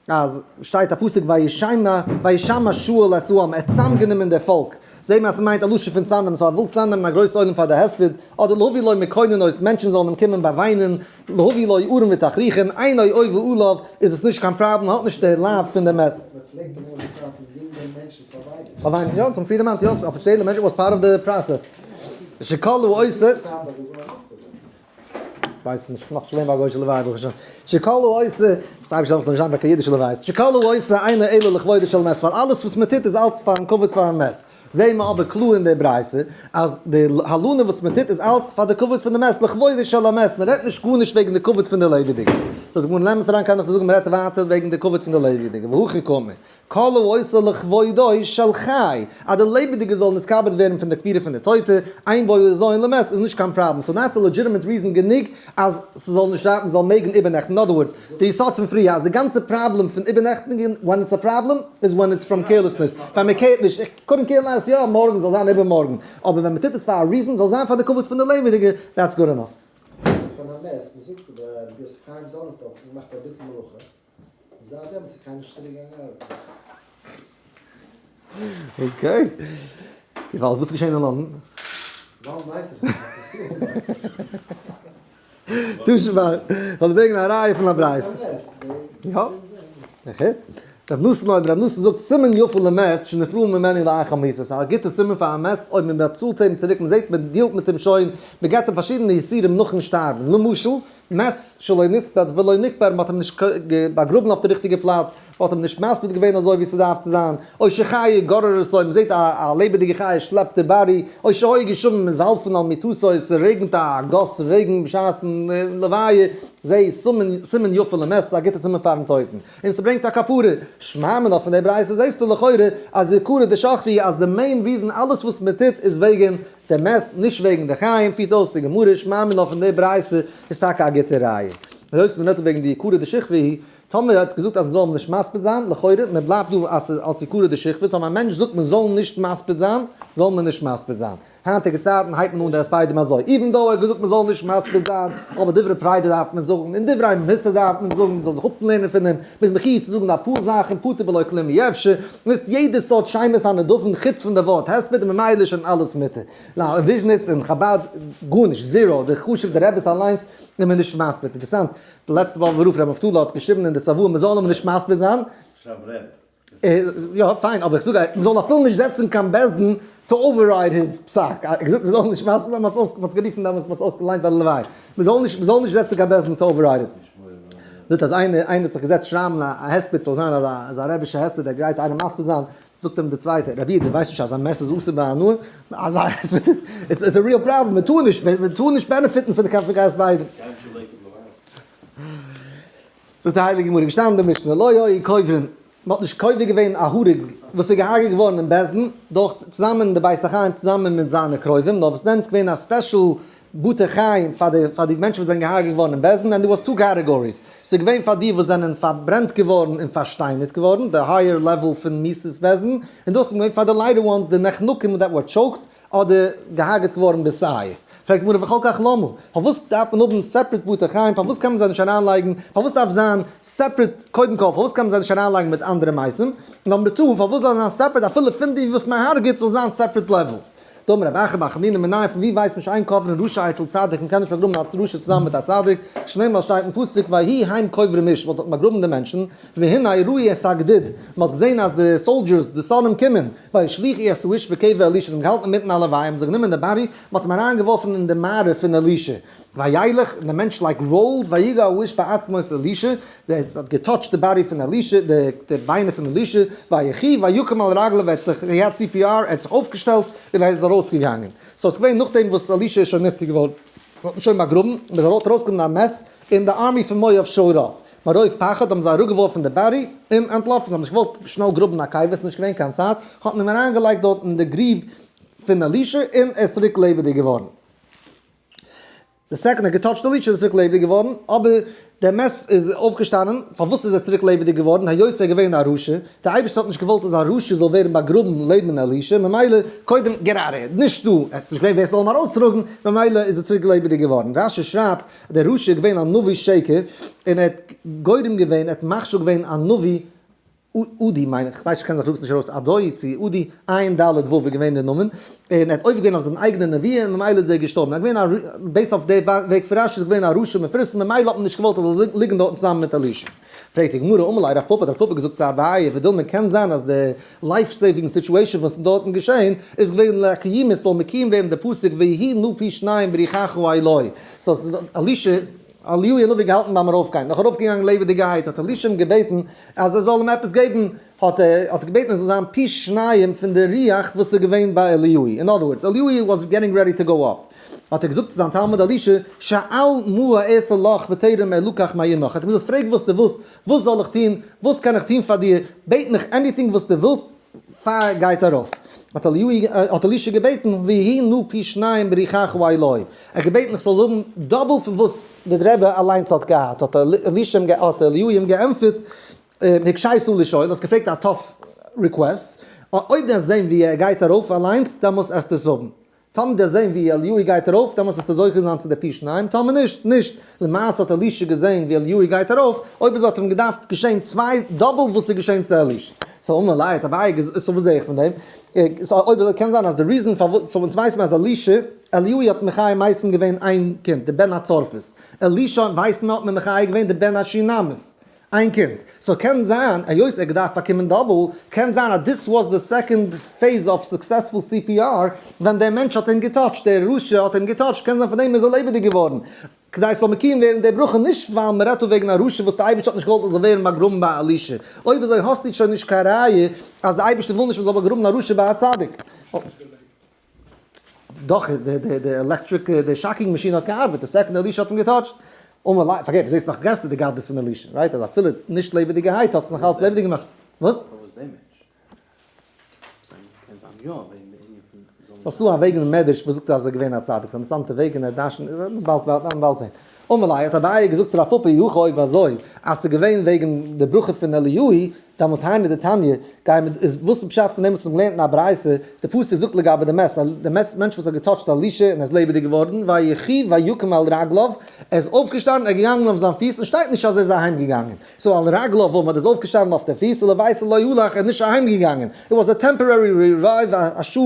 אז שטייט א פסוק וישמע וישמע שאול את העם, ער האט צוזאמגענומען די פאלק, זעהט מען אז ס'מיינט א לשון פון צוזאמנעמען, so ער וויל צוזאמנעמען א גרויס עולם פאר די הספד, אדער להביא לו מקוננות, מענטשן זאלן אים קומען באוויינען, להביא לו ארון ותכריכין, אינו עובר עליו, איז עס נישט קיין פראבלעם, האט נישט די לאו פון די מת. מען פלעגט אמאל אין צייטן יונגע מענטשן פארוויינען. פארוויינען, יא, צום פרידעמאנט, יא, אפיציעלע מענטשן was part of the process. שכל העושה. כ'ווייס נישט, נאך נישט געווען ביי א גוי'שע לוויה ברוך השם. שכל העושה, וואס אייבערשטער זאל נישט זיין ביי קיין אידישע לוויות. שכל העושה אינו אלא לכבודו של מת, ווייל אלעס וואס מען טוט איז אלץ פארן כבוד פארן מת. זעהן מיר אבער קלאר אין די ברייתא אז די הלנה וואס מען טוט איז אלץ פאר די כבוד פון די מת, לכבודו של המת, מען רעדט נישט גארנישט וועגן די כבוד פון די לעבעדיגע. זאגט די גמרא לעמעס אריין קען איך דיר זאגן מען רעדט ווייטער וועגן די כבוד פון די לעבעדיגע, והכי קאמר, כל העושה לכבודו של חי, אז די לעבעדיגע זאלן נתכבד ווערן פון די קבירה פון די טויטע, אין בו בזיון למת איז נישט קיין פראבלעם, so that's a legitimate reason גענוג אז ס'זאל נישט זיין מ'זאל מעגן איבערנעכטן, אין other words, די יסוד פון פריער אז די גאנצע פראבלעם פון איבערנעכטן when it's a problem איז when it's from carelessness, ווען מען care ט נישט, איך couldn't care less, יא מארגן זאל זיין איבערמארגן, אבער ווען מ'טוט עס פאר א reason זאל זיין פאר די כבוד פון די לעבעדיגע, that's good enough. פון א מת, מ'זאגט ביי רבי יוסף חיים זאנענפעלד האט געמאכט א ביטול מלאכה, זייט דעם איז קיינער נישט צוריק געגאנגען ארבעטן. Okay. געוואלד, וואס איז געשען אין לאנדאן? לאנדאן ווייס איך נישט, ארץ ישראל ווייס איך. תשמע, זאל ברענגען א ראיה פון א ברייתא. יא. Okay. רב נתן אויב רב נתן זאגט סימן יפה למת שנפרעין ממנו לאחר מיתה, ס'איז א גוטע סימן פאר א מת אויב מען באצאלט אים צוריק, מען זעט מען deal ט מיט אים שוין, מען געבט אים פארשידענע יסורים נאכן שטארבן, למשל, מת שלא נספד ולא נקבר, מ'האט אים נישט באגראבן אויף די ריכטיגע פלאץ, מ'האט אים נישט מספיד געווען אזוי ווי ס'דארף צו זיין, או שחיה גוררת אותו, מ'זעט א לעבעדיגע חיה שלעפט די body, או שהיו גשמים מזלפין על מיטתו, ס'רעגנט א גאס רעגן בשעת'ן לוויה, זה סימן יפה למת, ס'איז א גוטע סימן פאר'ן טויטן, און ס'ברענגט א כפרה. שמע מינה פון די ברייתא זעסטו לכאורה אז יקרא דשכבי אז די main reason אלעס וואס מ'טוט איז וועגן דער מת נישט וועגן די חיים פירט אויס די גמרא שמע מינה פון די ברייתא איז טאקע א גוטע ראיה. היות מען רעדט וועגן די יקרא דשכבי, טאמער ער האט געזאגט אז מען זאל אים נישט מספיד זיין, לכאורה מען בלייבט דא אז ס'איז אלס יקרא דשכבי, טאמער א מענטש זאגט מען זאל נישט מספיד זיין, זאל מען נישט מספיד זיין. היינטיגע צייטן הייבט מען אן די הספדים אזוי, even though ער האט געזאגט מען זאל נישט מספיד זיין, אבער דברי פרידה דארף מען זאגן, און דברי מוסר דארף מען זאגן, מען זאל זיך אפלערנען פון אים, מען איז מחיוב צו זאגן אפאר זאכן, פטור בלא כלום אי אפשר, נישט יעדע סארט שמות הנרדפים חוץ פון די ווארט הספד און ממילא איז שוין אלעס מותר. נאר אין וויזשניץ און חבד גארנישט, zero, די חשוב די רעביס אליינס איז מען נישט מספיד, אינטערעסאנט די לעצטע באבובער רב ר' נפתלי האט געשריבן אין די צוואה מען זאל אים נישט מספיד זיין, שרייב רב. יא פיין אבער איך זאג מען זאל אפילו נישט זעצן קיין בית דין to override his פסק, ער האט געזאגט מען זאל נישט מספיד זיין, מען האט עס גערופן דעמאלטס מען האט אויסגעליינט ביי די לוויה, מען זאל נישט מען זאל נישט זעצן קיין בית דין to override it. זאגט אז איינער איינער האט זיך געזעצט שרייבן א הספד ס'זאל זיין אזא אזא רעבישע הספד ער גייט איינעם מספיד זיין, זאגט אים די צווייטע, רבי דו ווייסט נישט אז א מת איז אסור בהנאה? אזא הספד it's a real problem, מען טאר נישט מען טאר נישט benefit ן פון די קאנפליקט הספדים. זאגט די הייליגע גמרא, געשטאנען אין די משנה, לא היו קוברין, מען האט נישט קובר געווען א הרוג וואס איז געהארגעט געווארן אין בית דין, דורך צוזאמען אין די בית החיים צוזאמען מיט זיינע קרובים, נאר וואס דען איז געווען א special בתי חיים פאר די פאר די מענטשן וואס זענען געהארגעט געווארן אין בית דין, and there was two categories, ס'איז געווען פאר די וואס זענען פארברענט געווארן און פארשטיינערט געווארן, די higher level פון מיתת בית דין, און דאך איז געווען פאר די lighter ones, די נחנקים that were choked, אדער געהארגעט געווארן בסייף. פרעגט די גמרא וכל כך למה? פארוואס דארף מען האבן separate בתי חיים? פארוואס קען מען זיי נישט אריינלייגן? פארוואס דארף זיין separate? קודם כל פארוואס קען מען זיי נישט אריינלייגן מיט אנדערע מתים? number two פארוואס זאל זיין separate אפילו פון די וואס מען הרג'עט זאל זיין separate levels? דאמר רב אחא בר חנינא מנין פון ווי ווייסט מען שאין קוברין רשע אצל צדיק מען קען נישט באגראבן א רשע צוזאמען מיט א צדיק שנאמר שטייט אין פסוק ויהי הם קוברים איש מען האט באגראבן די מענטשן והנה ראו את הגדוד מען האט געזען אז די soldiers די שונאים קומען וישליכו את האיש בקבר אלישע, זיי האבן געהאלטן אינמיטן א לוויה, האבן זיי גענומען די body, מען האט אים אריינגעווארפן אין די מערה פון אלישע, וילך, און דער מענטש like rolled, ויגע האיש בעצמות אלישע, דער האט געטאטשט די body פון אלישע, די ביינער פון אלישע, ויחי ויקם על רגליו, ער האט זיך, ער האט CPR, ער האט זיך אויפגעשטעלט, און ער איז ארויסגעגאנגען. so עס איז געווען נאכדעם וואס אלישע איז שוין נפטר געווארן, מען האט אים שוין באגראבן, מען האט ארויסגענומען א מת, און די army פון מואב showed up. מרוב פחד האבן זיי אראפגעווארפן די body און אנטלאפן, זיי האבן נישט געוואלט שנעל גראבן א קבר, ס'איז נישט געווען קיין צייט, האט מען אים אריינגעלייגט דארט אין די גריב פון אלישע און ער איז צוריק לעבעדיג געווארן. די second ער האט געטאטשט אלישע איז ער צוריק לעבעדיג געווארן, אבער דער מת איז אויפגעשטאנען, פארוואס איז ער צוריק לעבעדיג געווארן, היות ער איז געווען א רשע, דער אייבערשטער האט נישט געוואלט אז א רשע זאל ווערן באגראבן לעבן אלישע, ממילא קודם get out of here, נישט דא, עס איז נישט געווען ווער ס'זאל אים ארויסטראגן, ממילא איז ער צוריק לעבעדיג געווארן. רשי שרייבט דער רשע איז געווען א נביא שקר, און ער האט גורם געווען, ער האט מכשיל געווען א נביא אודי, מיין איך, כ'ווייס נישט, כ'קען זיך רוקס נישט ארויס, אדוי צו אודי, עיין ד' ו' איז געווען דער נאמען, און ער האט עובר געווען אויף זיין אייגענע נבואה, און ממילא איז ער געשטארבן. ער איז געווען א, based אויף די וועג פון רשי איז געווען א רשע מפורסם, ממילא האט מען נישט געוואלט ער זאל ליגן דארטן צוזאמען מיט אלישע. פרעגט די גמרא, אמר ליה רב פפא, האט רב פפא געזאגט צו אביי, ודילמא קען זיין אז די life saving situation וואס איז דארטן געשען איז געווען לקיים עס זאל מקיים ווערן די פסוק ויהי נא פי שניים ברוחך אלוה, so אלישע, אליהו הנביא געהאלטן ביים ארויפגיין, נאך ארויפגעגאנגען לעבעדיגערהייט האט אלישע אים געבעטן אז ער זאל אים עפעס געבן, האט ער האט געבעטן עס זאל זיין פי שניים פון די רוח וואס איז געווען ביי אליהו, in other words, אליהו was getting ready to go up, האט ער געזאגט צו זיין תלמיד אלישע, שאל מה אעשה לך בטרם אלקח מעמך, האט ער אים געזאגט פרעג וואס דו ווילסט, וואס זאל איך טון, וואס קען איך טון פאר דיר, בעט מיך anything וואס דו ווילסט, פאר גייט ארויף. האט אליהו האט אלישע געבעטן, ויהי נא פי שניים ברוחך אלי, ער האט געבעטן איך זאל האבן double פון וואס דער רבי אליינס האט געהאט, האט אלישע אים האט אליהו אים געענטפערט, הקשית לשאול, האסט געפרעגט א tough request, אויב דו וועסט זען ווי ער גייט ארויף אליינס, דעמאלס עסטו עס האבן. טאמער דו וועסט זען ווי אליהו גייט ארויף, דעמאלס וועסטו זוכה זיין צו די פי שניים, טאמער נישט, נישט. למעשה האט אלישע געזען ווי אליהו גייט ארויף, אויב אזוי האט אים געדארפט געשען צוויי double וואס איז געשען צו אלישע. so אמר ליה האט אביי געז, so וואס זע איך פון דעם? so אויב אזוי קען זיין אז די reason פארוואס, so אונז ווייסן אז אלישע, אליהו האט מחיה מתים געווען איין קינד, די בן הצרפית. אלישע ווייסן מיר האט מען מחיה געווען די בן השונמית. איין קינד. so קען זיין, היות ער האט געדארפט באקומען double, קען זיין אז this was the second phase of successful CPR, ווען דער מענטש האט אים געטאטשט, דער רשע האט אים געטאטשט, קען זיין פון דעם איז ער לעבעדיג געווארן. כדי ס'זאל מקוים ווערן די ברכה, נישט ווייל מ'רעדט דא וועגן א רשע וואס די אייבערשטער האט נישט געוואלט מ'זאל ווערן באגראבן ביי אלישע. אויב אזוי האסטו שוין נישט קיין ראיה אז די אייבערשטער וויל נישט מ'זאל באגראבן א רשע ביי א צדיק. דאך די די electric די shocking machine האט געארבעט די second אלישע האט אים געטאטשט, אמר ליה, פארקערט דו זעסט נאך גרעסער די גדלות פון אלישע, right? אז אפילו נישט לעבעדיגערהייט האט עס נאך אלץ לעבעדיג געמאכט, וואס? פארוואס די מענטש? קען זיין יא וועגן די ענין פון זאל סאו ס'דא א וועג אין מדרש וואס זאגט אז ער איז געווען א צדיק, ס'איז א אינטערעסאנטע וועג און ער דרשנ'ט, באלד וועט מען באלד זען. אמר ליה האט אביי געזאגט צו רב פפא אי הכי אויב אזוי אז ס'איז געווען וועגן די ברכה פון אליהו, דאמאלס היינו דתניא, גיי מיט, איז וואס איז פשט פון דעם וואס מ'לערנט אין א ברייתא, די פסוק זאגט לגבי די מת, די מת מענטש וואס האט געטאטשט אלישע און ער איז לעבעדיג געווארן, ויחי ויקם על רגליו, ער איז אויפגעשטאנען ער איז געגאנגען אויף זיין פיס, און שטייט נישט אז ער איז אהיים געגאנגען, so על רגליו עמד, ער איז אויפגעשטאנען אויף די פיס, ולביתו לא הלך, ער איז נישט אהיים געגאנגען, it was a temporary revive, א שעה,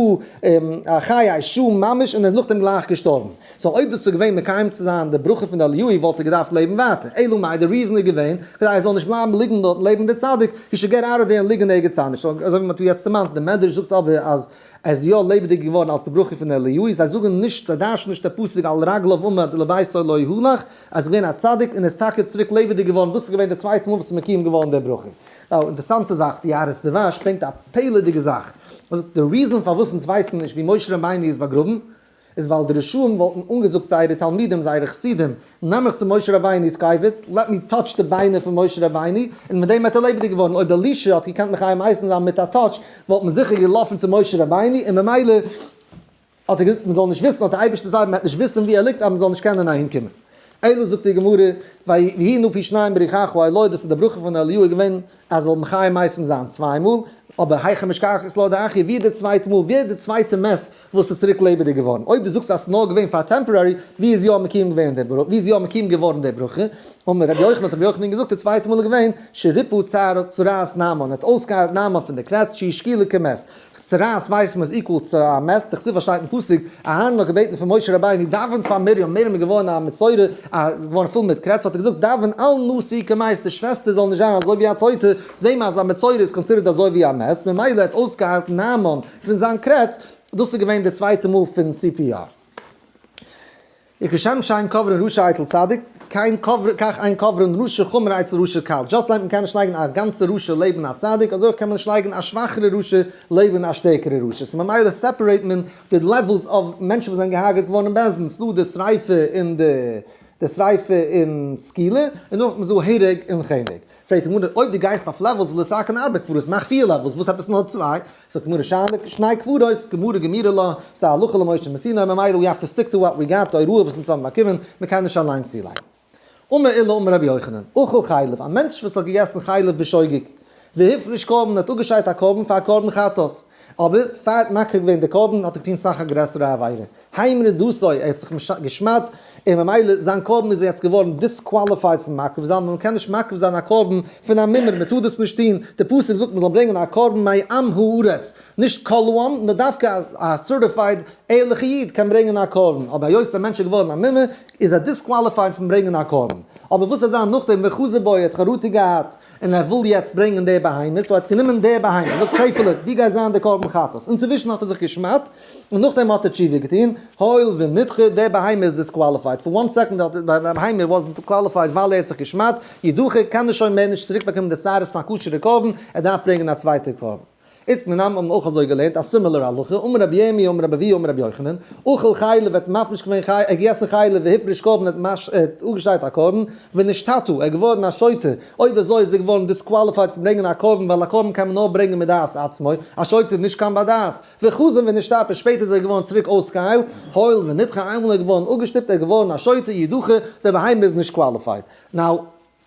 א חיי שעה ממש, און ער איז נאכדעם גלייך געשטארבן. so אויב דאס איז געווען מקיים צו זיין די ברכה פון די אליהו וואלט ער געדארפט לעבן ווייטער, אלא מאי די reason איז געווען כדי ער זאל נישט בלייבן ליגן דארט לעבן די צדיק, he should get out of there און ליגן ערגעץ אנדערש, so אזוי ווי מען האט יעצט דערמאנט, די מדרש זאגט אבער אז ער איז יא לעבעדיג געווארן אלס די ברכה פון אליהו, זיי זאגן נישט, זיי דרש'ן נישט די פסוק על רגליו עמד ולביתו לא הלך, ער איז געווען א צדיק און ער איז טאקע צוריק לעבעדיג געווארן, דאס איז געווען די צווייטע מאל וואס איז מקוים געווארן די ברכה. now אינטערסאנטע זאך, די יערות דבש ברענגט א פלא'דיגע זאך, ער זאגט די reason פארוואס אונז ווייסן נישט ווי משה רבינו איז באגראבן, איז ווייל די רשעים וואלטן אנגעזאגט זייערע תלמידים זייערע חסידים, נעם מיך צו משה רבינו'ס קבר, let me touch די ביינער פון משה רבינו, און מיט דעם וועט ער לעבעדיג געווארן, אויב אלישע האט געקענט מחיה מתים זיין מיט א touch, וואלט מען זיכער געלאפן צו משה רבינו, און ממילא האט ער געזאגט מען זאל נישט וויסן, האט דער אייבערשטער זיי, מען וועט נישט וויסן וואו ער ליגט אז מען זאל נישט קענען אהין קומען. אלא זאגט די גמרא, ויהי נא פי שניים ברוחך אלי, דאס איז די ברכה פון אליהו געווען אז זאל מחיה מתים זיין צוויי מאל, אבער היכא משכחת לה דאחי, ווי איז די צווייטע מאל, ווי איז די צווייטע מת וואס איז צוריק לעבעדיג געווארן? אויב דו זאגסט אז ס'איז נאר געווען פאר temporary, ווי איז יא מקוים געווען די ברכה, ווי איז יא מקוים געווארן די ברכה? אמר רבי יוחנן, האט רבי יוחנן געזאגט, די צווייטע מאל איז געווען, שריפא צרעת נעמן, ער האט אויסגעהיילט נעמן פון די קרעץ, שהיא שקולה כמת, צרעת ווייסט מען איז equal צו א מת, דכתיב וואס שטייט אין פסוק, אהרן האט געבעטן פון משה רבינו דאווען פאר מרים, מרים איז געווארן א מצורע, א איז געווארן פול מיט קרעץ, האט ער געזאגט דאווען אל נא תהי כמת, די שוועסטער זאל נישט זיין אזוי ווי א טויטע, זעהן מיר אז א מצורע איז considered אזוי ווי א מת, ממילא האט אויסגעהיילט נעמן פון זיין קרעץ, דאס איז געווען די צווייטע מאל פון CPR. וכשם שאין קוברין רשע אצל צדיק, כן קובר כך אין קוברין רשע חמור אצל רשע קל. just like מ'קען נישט לייגן א גאנצע רשע לעבן א צדיק, אזוי אויך קען מען נישט לייגן א שוואכערע רשע לעבן א שטערקערע רשע. so ממילא separate מען די levels of מענטשן וואס זענען געהארגעט געווארן אין בית דין, ס'דא די שריפה און די די שריפה און סקילה, און נאכדעם איז דא הרג און חנק. פרעגט די גמרא, אויב דו גייסט אויף levels וליתקן ארבע קברות, מאך פיר levels, וואס עפעס נאר צוויי? זאגט די גמרא, שני קברות, גמרא גמירא לה, ס'א הלכה למשה מסיני, ממילא we have to stick to what we got, די הוראה וואס אונז האבן באקומען, מ'קען נישט אליין צולייגן. אמר עולא אמר רבי יוחנן, אכל חלב, א מענטש וואס האט געגעסן חלב בשוגג, והפריש קרבן, האט אפגעשיידט א קרבן פאר א קרבן חטאת, אבער פאר ער האט מקריב געווען די קרבן האט ער געטון סאך א גרעסערע עבירה, המיר דתו, ער האט זיך געשמד'ט, און ממילא זיין קרבן איז יעצט געווארן disqualified פון מקריב זיין, ווייל מ'קען נישט מקריב זיין א קרבן פון א מומר, מ'טאר דאס נישט טון, די פסוק זאגט מ'זאל ברענגען א קרבן מעם הארץ, נישט כל העם, נאר דווקא א certified ערליכע איד קען ברענגען א קרבן, אבער היות דער מענטש איז געווארן א מומר, איז ער disqualified פון ברענגען א קרבן. אבער וואס וועט זיין נאכדעם וחזר בו, ער האט חרטה געהאט, און ער וויל יעצט ברענגען די בהמה, so ער האט גענומען די בהמה, זאגט שעפעלע, דו גייסט זיין די קרבן חטאת, אינצווישן האט ער זיך געשמד'ט, און נאכדעם האט ער תשובה געטון, הואיל ונדחה, די בהמה איז disqualified, for one second האט די בהמה wasn't qualified ווייל ער האט זיך געשמד'ט, ידחה, קען ער שוין מער נישט צוריק באקומען די status פון א כשר'ע קרבן, ער דארף ברענגען א צווייטע קרבן. איתמר נמי האבן אויך אזוי געלערנט א similar הלכה, אמר רבי ירמי' אמר רבי אבהו אמר רבי יוחנן, אכל חלב האט מפריש געווען חי ער האט געגעסן חלב והפריש קרבן האט מש האט אפגעשיידט א קרבן, ונשתטה, ער איז געווארן א שוטה, אויב אזוי איז ער געווארן disqualified פון ברענגען א קרבן ווייל א קרבן קען מען נאר ברענגען מדעת עצמו, א שוטה איז נישט קיין בר דעת, וחזר ונשתפה, שפעטער איז ער געווארן צוריק אויסגעהיילט, הואיל ונדחה, איינמאל ער איז געווארן אפגעשטופט ער איז געווארן א שוטה, ידחה, די בהמה איז נישט qualified. Now,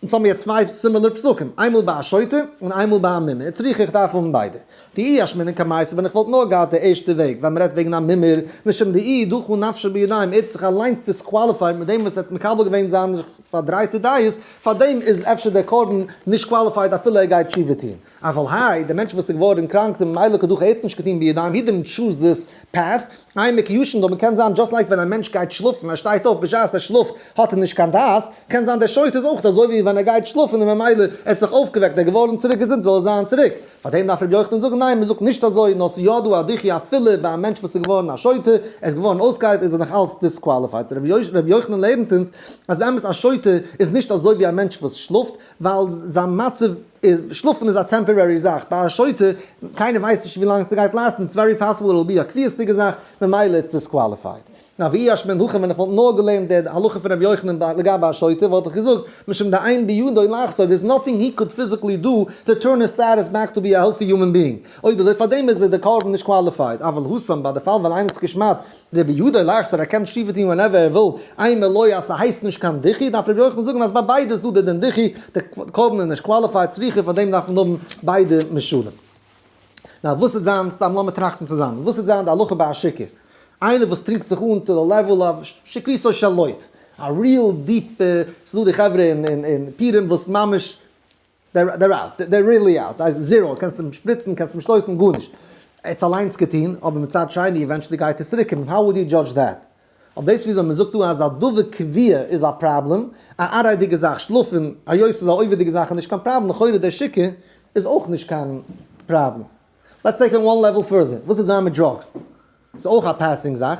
אונז האבן יעצט צוויי similar פסוקים, איינמאל ביי א שוטה און איינמאל ביי א מומר, צריכא איך דארף האבן ביידע. דאי אשמעינן קמייתא ווען איך וואלט נאר געהאט די ערשטע וועג ווען מ'רעדט וועגן א מומר, משום דאיהו דחי נפשיה בידים, ער האט זיך אליינס disqualified מיט דעם וואס ער האט מקבל געווען זיין פארדרייטע דעות, פארדעם איז אפשר דער קרבן נישט qualified אפילו ער גייט תשובה טוהן. אבל האי, דער מענטש וואס איז געווארן קראנק און ממילא קא דחי ער האט עס נישט געטון בידיים, he didn't choose this path, אימא כישן דמי קען זיין just like ווען א מענטש גייט שלאפן ער שטייט אויף בשעת ער שלאפט האט ער נישט קיין דעת, קען זיין דער שוטה איז אויך אזוי ווי ווען ער גייט שלאפן און ממילא ער האט זיך אויפגעוועקט ער איז געווארן צוריק געזונט זאל ער זיין צוריק, פארדעם דארף רבי יוחנן זאגן ניין מען זאגט נישט אזוי נאר ס'איז יא דא א דיחוי אפילו ביי א מענטש וואס איז געווארן א שוטה ער איז געווארן אויסגעהיילט איז ער נאך אלץ disqualified, so רבי יוחנן לערנט אונז אז באמת א שוטה איז נישט אזוי ווי א מענטש וואס שלאפט ווייל זיין מצב איז, שלאפן איז א temporary זאך, ביי א שוטה, קיינער ווייסט נישט ווי לאנג ס'גייט last ן, it's very possible it will be א קביעות'דיגע זאך, ממילא it's disqualified. נאר ואי אשמעינן הכי ווען איך וואלט נאר געלערנט די הלכה פון רבי יוחנן לגבי א שוטה וואלט איך געזאגט, משום דאין בידו לחזור, there is nothing he could physically do to turn his status back to be a healthy human being. אויב אזוי פארדעם איז די קרבן נישט qualified. אבל התם ביי די פאל ווען איינער האט זיך געשמד'ט דבידו לחזור ער קען תשובה טון whenever ער וויל, אימא לא אז ס'הייסט נישט קיין דיחוי, דארף רבי יוחנן זאגן אז ביי ביידע איז דא די דין דיחוי, די קרבן איז נישט qualified צריכא פאר דעם דארף מען האבן ביידע משלים. Now וואס וועט זיין, סתם לאמיר טראכטן צוזאמען, וואס וועט זיין די הלכה ביי א שיכור? איינער וואס טרינקט זיך אן to the level of שכרותו של לוט, א real deep, ס'דא די חברה אין פורים וואס ממש they're out, they're really out, zero, קענסט אים שפריצן, קענסט אים שטויסן, גארנישט. ער האט עס אליינס געטון, אבער מצד שני eventually גייט עס צוריק קומען, how would you judge that? אבער דאס וויאזוי מען זאגט דא אז א דבר קבוע איז א פראבלעם, א עראי'דיגע זאך, שלאפן, היות ס'איז א עובר'דיגע זאך איז נישט קיין פראבלעם, לכאורה דער שיכור איז אויך נישט קיין פראבלעם. Let's take it one level further, וואס וועט זיין מיט drugs? ס'איז אויך א passing זאך,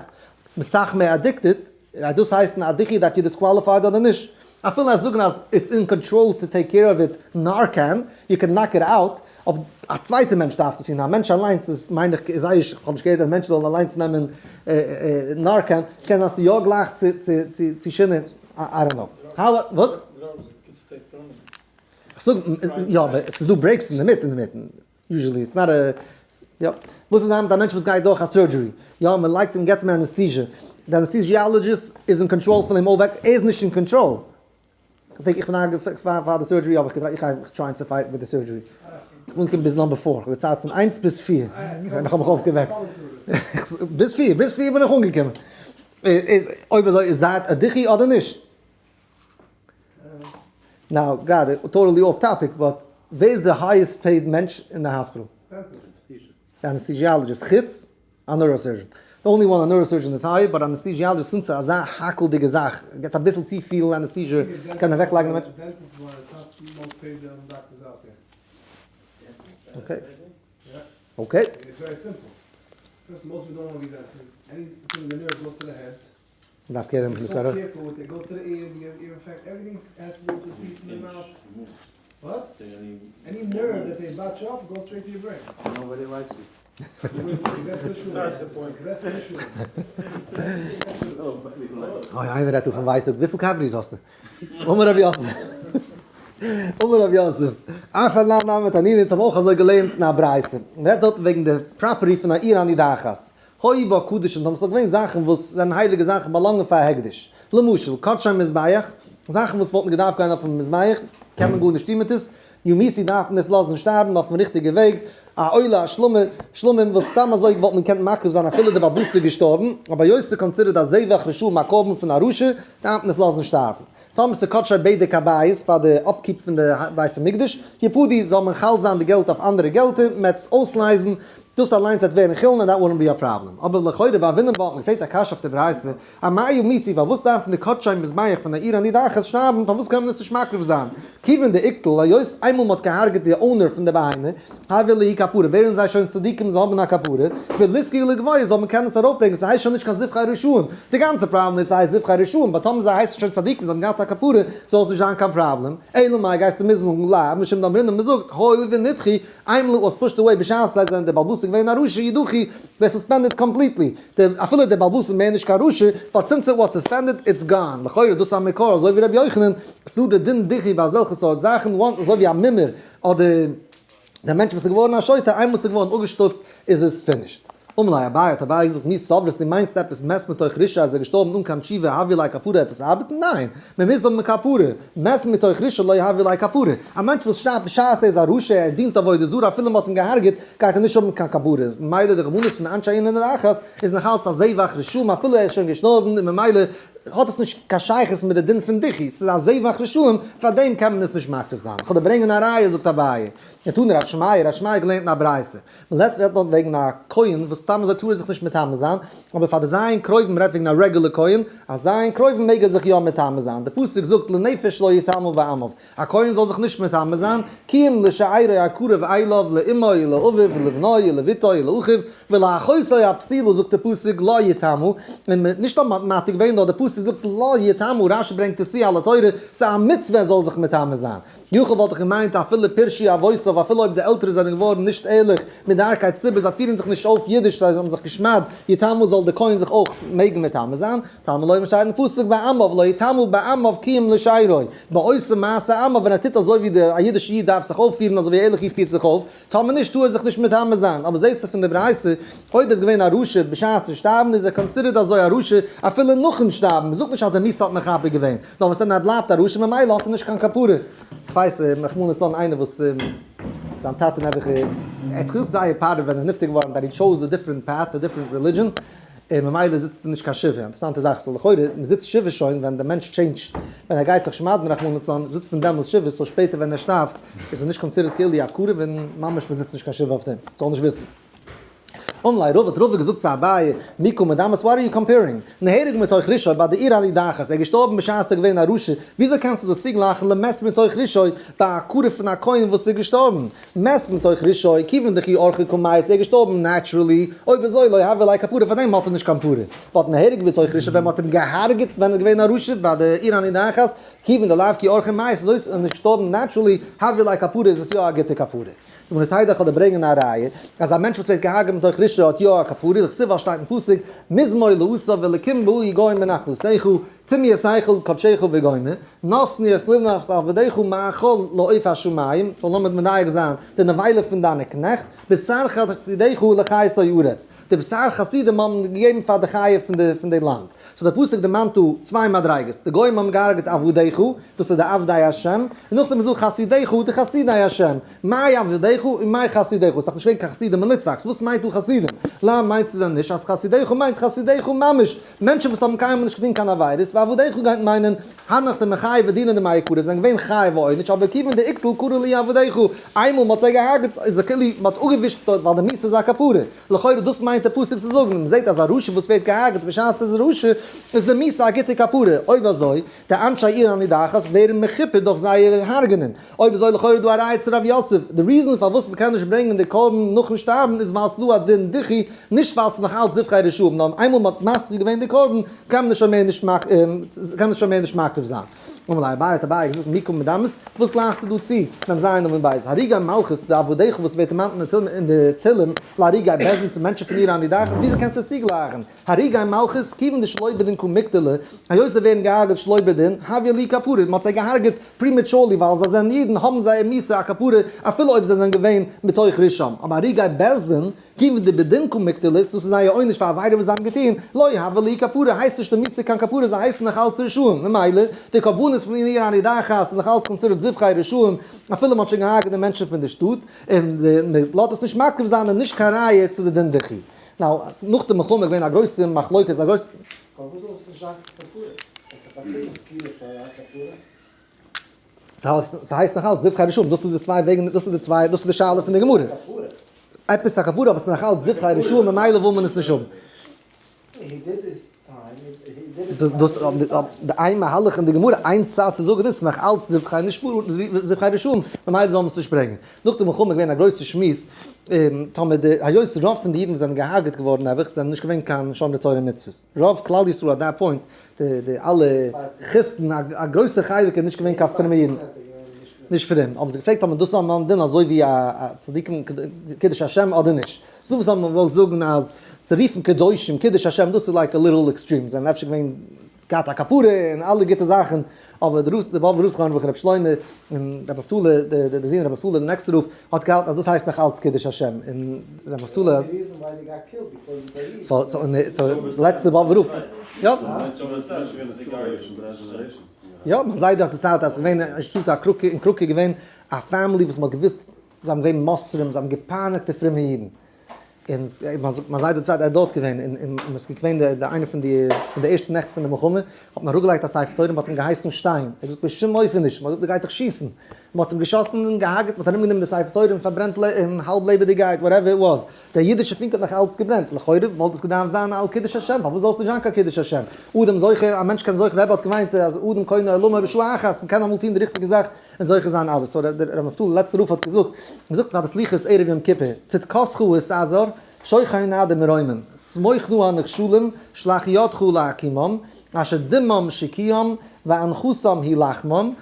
סאך מער addicted, גייט דאס הייסן א דיחוי that you disqualified אדער נישט? אפילו אז זאגן אז it's in control to take care of it Narcan, you can knock it out, אבער א צווייטע מענטש דארף דאס טון, א מענטש אליינס איז מיין איך איז זייער איך האב נישט געהערט אז מענטשן זאלן אליינס נעמען Narcan, קען זיין ס'איז יא גלייך צו שינה, I don't know. How וואס? כ'זאג יא אבער ס'איז דא breaks אינדערמיט אינדערמיטן. Usually it's not a יא. וואס איז היינט א מענטש וואס גייט דורך א surgery? יא, מען לייגט אים געבט אים anesthesia. די anesthesiologist איז אין קאנטראל פון אים אויפוועק, ער איז נישט אין קאנטראל. כ'דענק איך בין אריינגעפארן פאר די surgery האב איך געטרייט, איך גיי trying צו fight מיט די surgery. איך בין אנגעקומען ביז number four, כ'האב געציילט פון איינס ביז פיר, און איך האב מיך אויפגעוועקט. ביז פיר, ביז פיר בין איך אנגעקומען. איז אויב אזוי איז that א דיחוי אדער נישט? Now, גראדע, totally off topic, but ווער איז די highest paid מענטש אין די האספיטאל? די anesthesiologist, חוץ א neurosurgeon. The only one א neurosurgeon איז higher, but anesthesiologist since ס'איז אזא האקלדיגע זאך, געבט אביסל צופיל anesthesia, קען מען אוועקלייגן די מענטש. Okay. Okay. מ'דארף care נעמען פון די סברה. אוי איינער רעדט דא פון ווייטאג, וויפיל cavities האסטו? אמר רבי יוסף, אמר רבי יוסף, אף אנן נמי תנינא, אונז האבן אויך אזוי געלערנט אין א ברייתא, מ'רעדט דארט וועגן די property פון א עיר הנידחת, היו בה קדשים טאמער ס'זאל געווען זאכן וואס זענען הייליגע זאכן באלאנגען פאר הקדש, למשל קדשי מזבח, זאכן וואס וואלטן געדארפט גיין אויפן מזבח, קען מען גארנישט טון מיט עס, יומתו דארף מען עס לאזן שטארבן אויפן ריכטיגע וועג, א עולה א שלמה, שלמים וואס סתם אזוי וואלט מען געקענט מקריב זיין אפילו די בעל הבית איז געשטארבן, אבער היות ס'איז considered א זבח רשעים א קרבן פון א רשע, דארף מען עס לאזן שטארבן. טאמער ס'איז קדשי בדק הבית פאר די upkeep פון די בית המקדש, יפדו זאל מען חל זיין די געלט אויף אנדערע געלטער, מ'עט עס אויסלייזן, דאס אליינס וועט ווערן חולין און that wouldn't be a problem. אבער לכאורה והוינן בה האט מען געפרעגט א קשיא אויף די ברייתא, אמאי מיתי פארוואס דארפן די קדשי מזבח פון די עיר הנידחת שטארבן פארוואס קען מען עס נישט מקריב זיין? כיוון דאיקטול היות איינמאל מען האט געהארגעט די owner פון די בהמה, הויא להו כפרה ווערן זיי שוין צדיקים זיי האבן א כפרה, וליזכו לגבוה זאל מען קענען עס ארויפברענגען ס'הייסט שוין נישט קיין זבחי רשעים, די גאנצע פראבלעם איז ס'הייסט זבחי רשעים, but טאמער זיי הייסן שוין צדיקים זיי האבן געהאט א כפרה זאל עס נישט זיין קיין פראבלעם, אלא מאי גייסטו מוזן זאגן לאו משום דאמרינן מ'זאגט הואיל ונדחו איינמאל it was pushed away בשעת זיי זענען די בעל הבית געווען א רשע ידחו they suspended completely, די אפילו די בעל הבית איז מער נישט קיין רשע, but since it was suspended it's gone, לכאורה דאס איז א מקור אזוי ווי רבי יוחנן, ס'דא די דין דיחוי ביי אזעלכע סארט זאכן, וואנט אזוי ווי א מומר אדער דער מענטש וואס איז געווארן א שוטה, איינמאל ס'איז געווארן אפגעשטופט איז עס finished. אמר ליה אביי, האט אביי געזאגט, מי סברת דו מיינסט עפעס מת מתוך רשעו אז ער איז געשטארבן אן קיין תשובה הויא ליה כפרה העט עס ארבעטן? ניין! מען מוז האבן כפרה, מת מתוך רשעו לא הויא ליה כפרה. א מענטש וואס שטארבט בשעת ער איז א רשע, ער דינט עבודה זרה אפילו מען האט אים געהארגעט, גייט ער נישט האבן קיין כפרה, ממילא די קרבנות פון אנשי עיר הנידחת איז נאך אלץ א זבח רשעים אפילו ער איז שוין געשטארבן און ממילא האט עס נישט קיין שייכות מיט די דין פון דיחוי, ס'איז א זבח רשעים, פארדעם קען מען עס נישט מקריב זיין. כ'וועל דיר ברענגען א ראיה זאגט אביי, תנא רב שמעיה, רב שמעיה האט געלערנט אין א ברייתא, מען רעדט דארט וועגן א כהן וואס סתם אזוי טאר ער זיך נישט מטמא זיין, אבער פאר די ז' קרובים רעדט וועגן א רעגולער כהן, א ז' קרובים מעג ער זיך יא מטמא זיין, די פסוק זאגט לנפש לא יטמא בעמיו, א כהן זאל זיך נישט מטמא זיין, כי אם לשארו הקרוב אליו לאמו ולאביו ולבנו ולבתו ולאחיו ולאחותו הבתולה זאגט די פסוק לא יטמא, און נישט נאר מ'האט מעתיק געווען נאר די פסוק זאגט לא יטמא, רשי ברענגט עס צו על התורה, ס'איז א מצוה ער זאל זיך מטמא זיין. יכול וואלט איך געמיינט אפילו פירשו אבותיו אפילו אויב די עלטערע זענען געווארן נישט ערליך מדרכי ציבור זיי פירן זיך נישט אויף אידיש זיי האבן זיך געשמד'ט יטמא זאל די כהן זיך אויך מעגן מטמא זיין, תלמוד לומר שטייט אין פסוק בעמיו לא יטמא בעמיו כי אם לשארו בעושה מעשה עמיו ווען ער טוט אזוי ווי די א אידישע איד דארף זיך אויפפירן אזוי ווי א ערליכע איד פירט זיך אויף, טאמער נישט טאר ער זיך נישט מטמא זיין, אבער זעסטו פון די ברייתא אויב איז געווען א רשע בשעת'ן שטארבן איז ער considered אזוי א רשע אפילו נאכן שטארבן, מ'זאגט נישט אז די מיתה האט מכפר געווען, נאר וואס דען ער בלייבט א רשע ממילא האט ער נישט קיין כפרה. כ'ווייס רחמנא לצלן איינער וואס זיין טאטע נעבעך ער האט געזאגט זייער פאר ווען ער איז נפטר געווארן that he chose a different path a different religion און ממילא זיצט ער נישט קיין שבעה, אינטערעסאנטע זאך, so לכאורה מען זיצט שבעה שוין ווען די מענטש change ט, ווען ער גייט זיך שמד'ן רחמנא לצלן זיצט מען דעמאלס שבעה, so שפעטער ווען ער שטארבט איז ער נישט considered כאילו א קרוב און ממש מען זיצט נישט קיין שבעה אויף דעם, זאל נישט וויסן. אמר ליה רבא האט רבא געזאגט צו אביי, מי קא מדמית what are you comparing? נהרג מתוך רשעו ביי די עיר הנידחת, ער איז געשטארבן בשעת ער איז געווען א רשע, וויאזוי קענסטו דאס צוגלייכן למת מתוך רשעו ביי א קרוב פון א כהן וואס איז געשטארבן? מת מתוך רשעו, כיוון דכי אורחיה קא מית, ער איז געשטארבן naturally, אויב אזוי לא הויא ליה כפרה פאר דעם האט ער נישט קיין כפרה. but נהרג מתוך רשעו ווען מען האט אים געהארגעט ווען ער איז געווען א רשע ביי די עיר הנידחת, כיוון דלאו כי אורחיה מית, אזוי איז ער נישט געשטארבן naturally, הויא ליה כפרה איז עס יא א גוטע כפרה. זאגט מיר תדע כ'וועל דיר ברענגען א ראיה אז א מענטש וואס ווערט געהארגעט מתוך רשעו האט יא א כפרה, דכתיב ווייל שטייט אין פסוק מזמור לאסף אלקים באו גוים בנחלתך טמאו את היכל קדשך וגומר נתנו את לבנת עבדיך מאכל לעוף השמים, so לאמיר מדייק זיין, די נבילה פון דיינע קנעכט, בשר חסידיך לחית הארץ, די בשר חסידים האבן געגעבן פאר די חיה פון די לאנד. so דער פסוק דערמאנט דא צוויי מדריגות, די גוים האבן געהארגעט עבדיך, דאס איז די עבדי השם, און נאכדעם איז דא חסידיך, די חסידי השם, מאי עבדיך און מאי חסידיך, ס'איז דאך נישט געווען קיין חסידים אין ליטוואקס, וואס מיינט דא חסידים? לאו מיינסטו דען נישט אז חסידיך מיינט חסידיך ממש, מענטשן וואס האבן קיינמאל נישט געטון קיין עבירות, ועבדיך גייט מיינען הנך דמחייבי דינא דמעיקרא זענען געווען חייב עונש, אבער כיוון דאיקטול קרו להו עבדיך, איינמאל מ'האט זיי געהארגעט איז כאילו מ'האט אפגעווישט דארט ווייל די מיתה איז א כפרה. לכאורה דאס מיינט דער פסוק צו זאגן, מ'זעט אז א רשע וואס ווערט געהארגעט בשעת ער איז רשע, איז די מיתה א גוטע כפרה, אויב אזוי, די אנשי עיר הנידחת ווערן מכופר דורך זייער הרג'נען, אויב אזוי לכאורה דא א ראיה צו רב יוסף, די reason פארוואס מ'קען נישט ברענגען די קרבן נאכן שטארבן איז ווייל ס'דא א דין דיחוי, נישט ווייל ס'איז נאך אלץ זבחי רשעים, נאר איינמאל מ'האט מתיר געווען די קרבן קען מען שוין מער נישט מקריב זיין. אמר ליה אביי האט אביי געזאגט מי קא מדמית, וואס גלייכסטו דא צו? מ"ז עמוד ב', הרוגי מלכות די עבדיך וואס ווערט דערמאנט אין די תהלים, להרוגי בית דין צו מענטשן פון עיר הנידחת, וויאזוי קענסטו עס צוגלייכן? הרוגי מלכות, כיוון דשלא בדין קא מיקטלי, היות זיי ווערן געהארגעט שלא בדין, הויא להו כפרה, מען האט זיי געהארגעט prematurely ווייל זיי זענען אידן, האבן זייער מיתה א כפרה אפילו אויב זיי זענען געווען מתוך רשעם, אבער הרוגי בית דין, כיוון דבדין קא מיקטלי, דאס איז זייער עונש פאר עבירה וואס זיי האבן געטון, לא הויא להו כפרה, הייסט נישט די מיתה קיין כפרה, זיי הייסן נאך אלץ רשעים, ממילא, די קרבנות פון עיר הנידחת איז נאך אלץ considered זבחי רשעים, אפילו מען האט שוין געהארגעט די מענטשן פון די שטאט, און מען לאזט עס נישט מקריב זיין איז נישט קיין ראיה צו די דין דיחוי. now, נאך די מלחמה איז געווען א גרויסע מחלוקת, א גרויסע. פארוואס זאל עס נישט זיין קיין כפרה? ער האט באקומען סקילה פאר א כפרה. ס'הייסט נאך אלץ זבחי רשעים, דאס איז די צוויי וועגן, דאס איז די צוויי, דאס איז די שאלה פון די גמרא. עפעס א כפרה אבער ס'איז נאך אלץ זבחי רשעים ממילא וויל מען עס נישט האבן. דאס די איין מהלך אין די גמרא, איין צד צו זאגן איז ס'איז נאך אלץ זבחי נישט זבחי רשעים ממילא זאל מען עס נישט ברענגען. נאך די מלחמה איז געווען א גרויסע שמועס טאמער די היות רוב פון די אידן וואס זענען געהארגעט געווארן נעבעך זענען נישט געווען קיין שומרי תורה ומצוות, רוב כלל ישראל at that point די אלע קריסטן א גרויסע חלק איז נישט געווען קיין פרומע אידן, נישט פרום, האבן זיי געפרעגט אויב דאס איז א דין אזוי ווי א צדיקים קידוש השם אדער נישט, ס'דא וואס האבן געוואלט זאגן אז צו רופן קדושים קידוש השם דאס איז like a little extreme, זיי זענען אפשר געווען געהאט א כפרה און אלע גוטע זאכן, אבער די רב די באבובער רב זכרונו לברכה רבי שלמה און רבי נפתלי די זון רבי נפתלי די נעקסטע רב האט געהאלטן אז דאס הייסט נאך אלץ קידוש השם און רבי נפתלי so so לעצטע באבובער רב יא יא מיין זיידע האט דערציילט אז ס'געווען אין שטאט א קראקע אין קראקע איז געווען א family וואס מ'האט געוואוסט זיי האבן געווען מוסרים זיי האבן געפייניגט די פרומע אידן. און מיין זיידע דערציילט ער איז דארט געווען און עס איז געווען די איינע פון די פון די ערשטע נעכט פון די מלחמה האט מען אראפגעלייגט א ספר תורה מען האט אים געהייסן שטיין ער האט געזאגט בשום אופן נישט מען האט געזאגט מען גייט דיך שיסן מען האט אים געשאסן און געהארגעט מען האט ארומגענומען די ספר תורה און פארברענט אים האלב לעבעדיגעהייט whatever it was דער אידישער פונק האט נאך אלץ געברענט לכאורה וואלט עס געדארפט זיין על קידוש השם פארוואס זאל עס נישט זיין קיין קידוש השם אדם זוכה א מענטש קען זוכה רבי האט געמיינט אז אדם קונה עולמו בשעה אחת מען קען אמאל טון די ריכטיגע זאך און זוכה זיין אלעס. so ר' נפתלי לעצטע רב האט געזאגט, מען זאגט ביי די סליחות ערב יום כיפור, צדקתך התעזר, שוכן עדי מרומים, סמוך נא הנחשלים, שלח ידך להקימם, אשר דמם שקיעם, ואנחתם היא לחמם,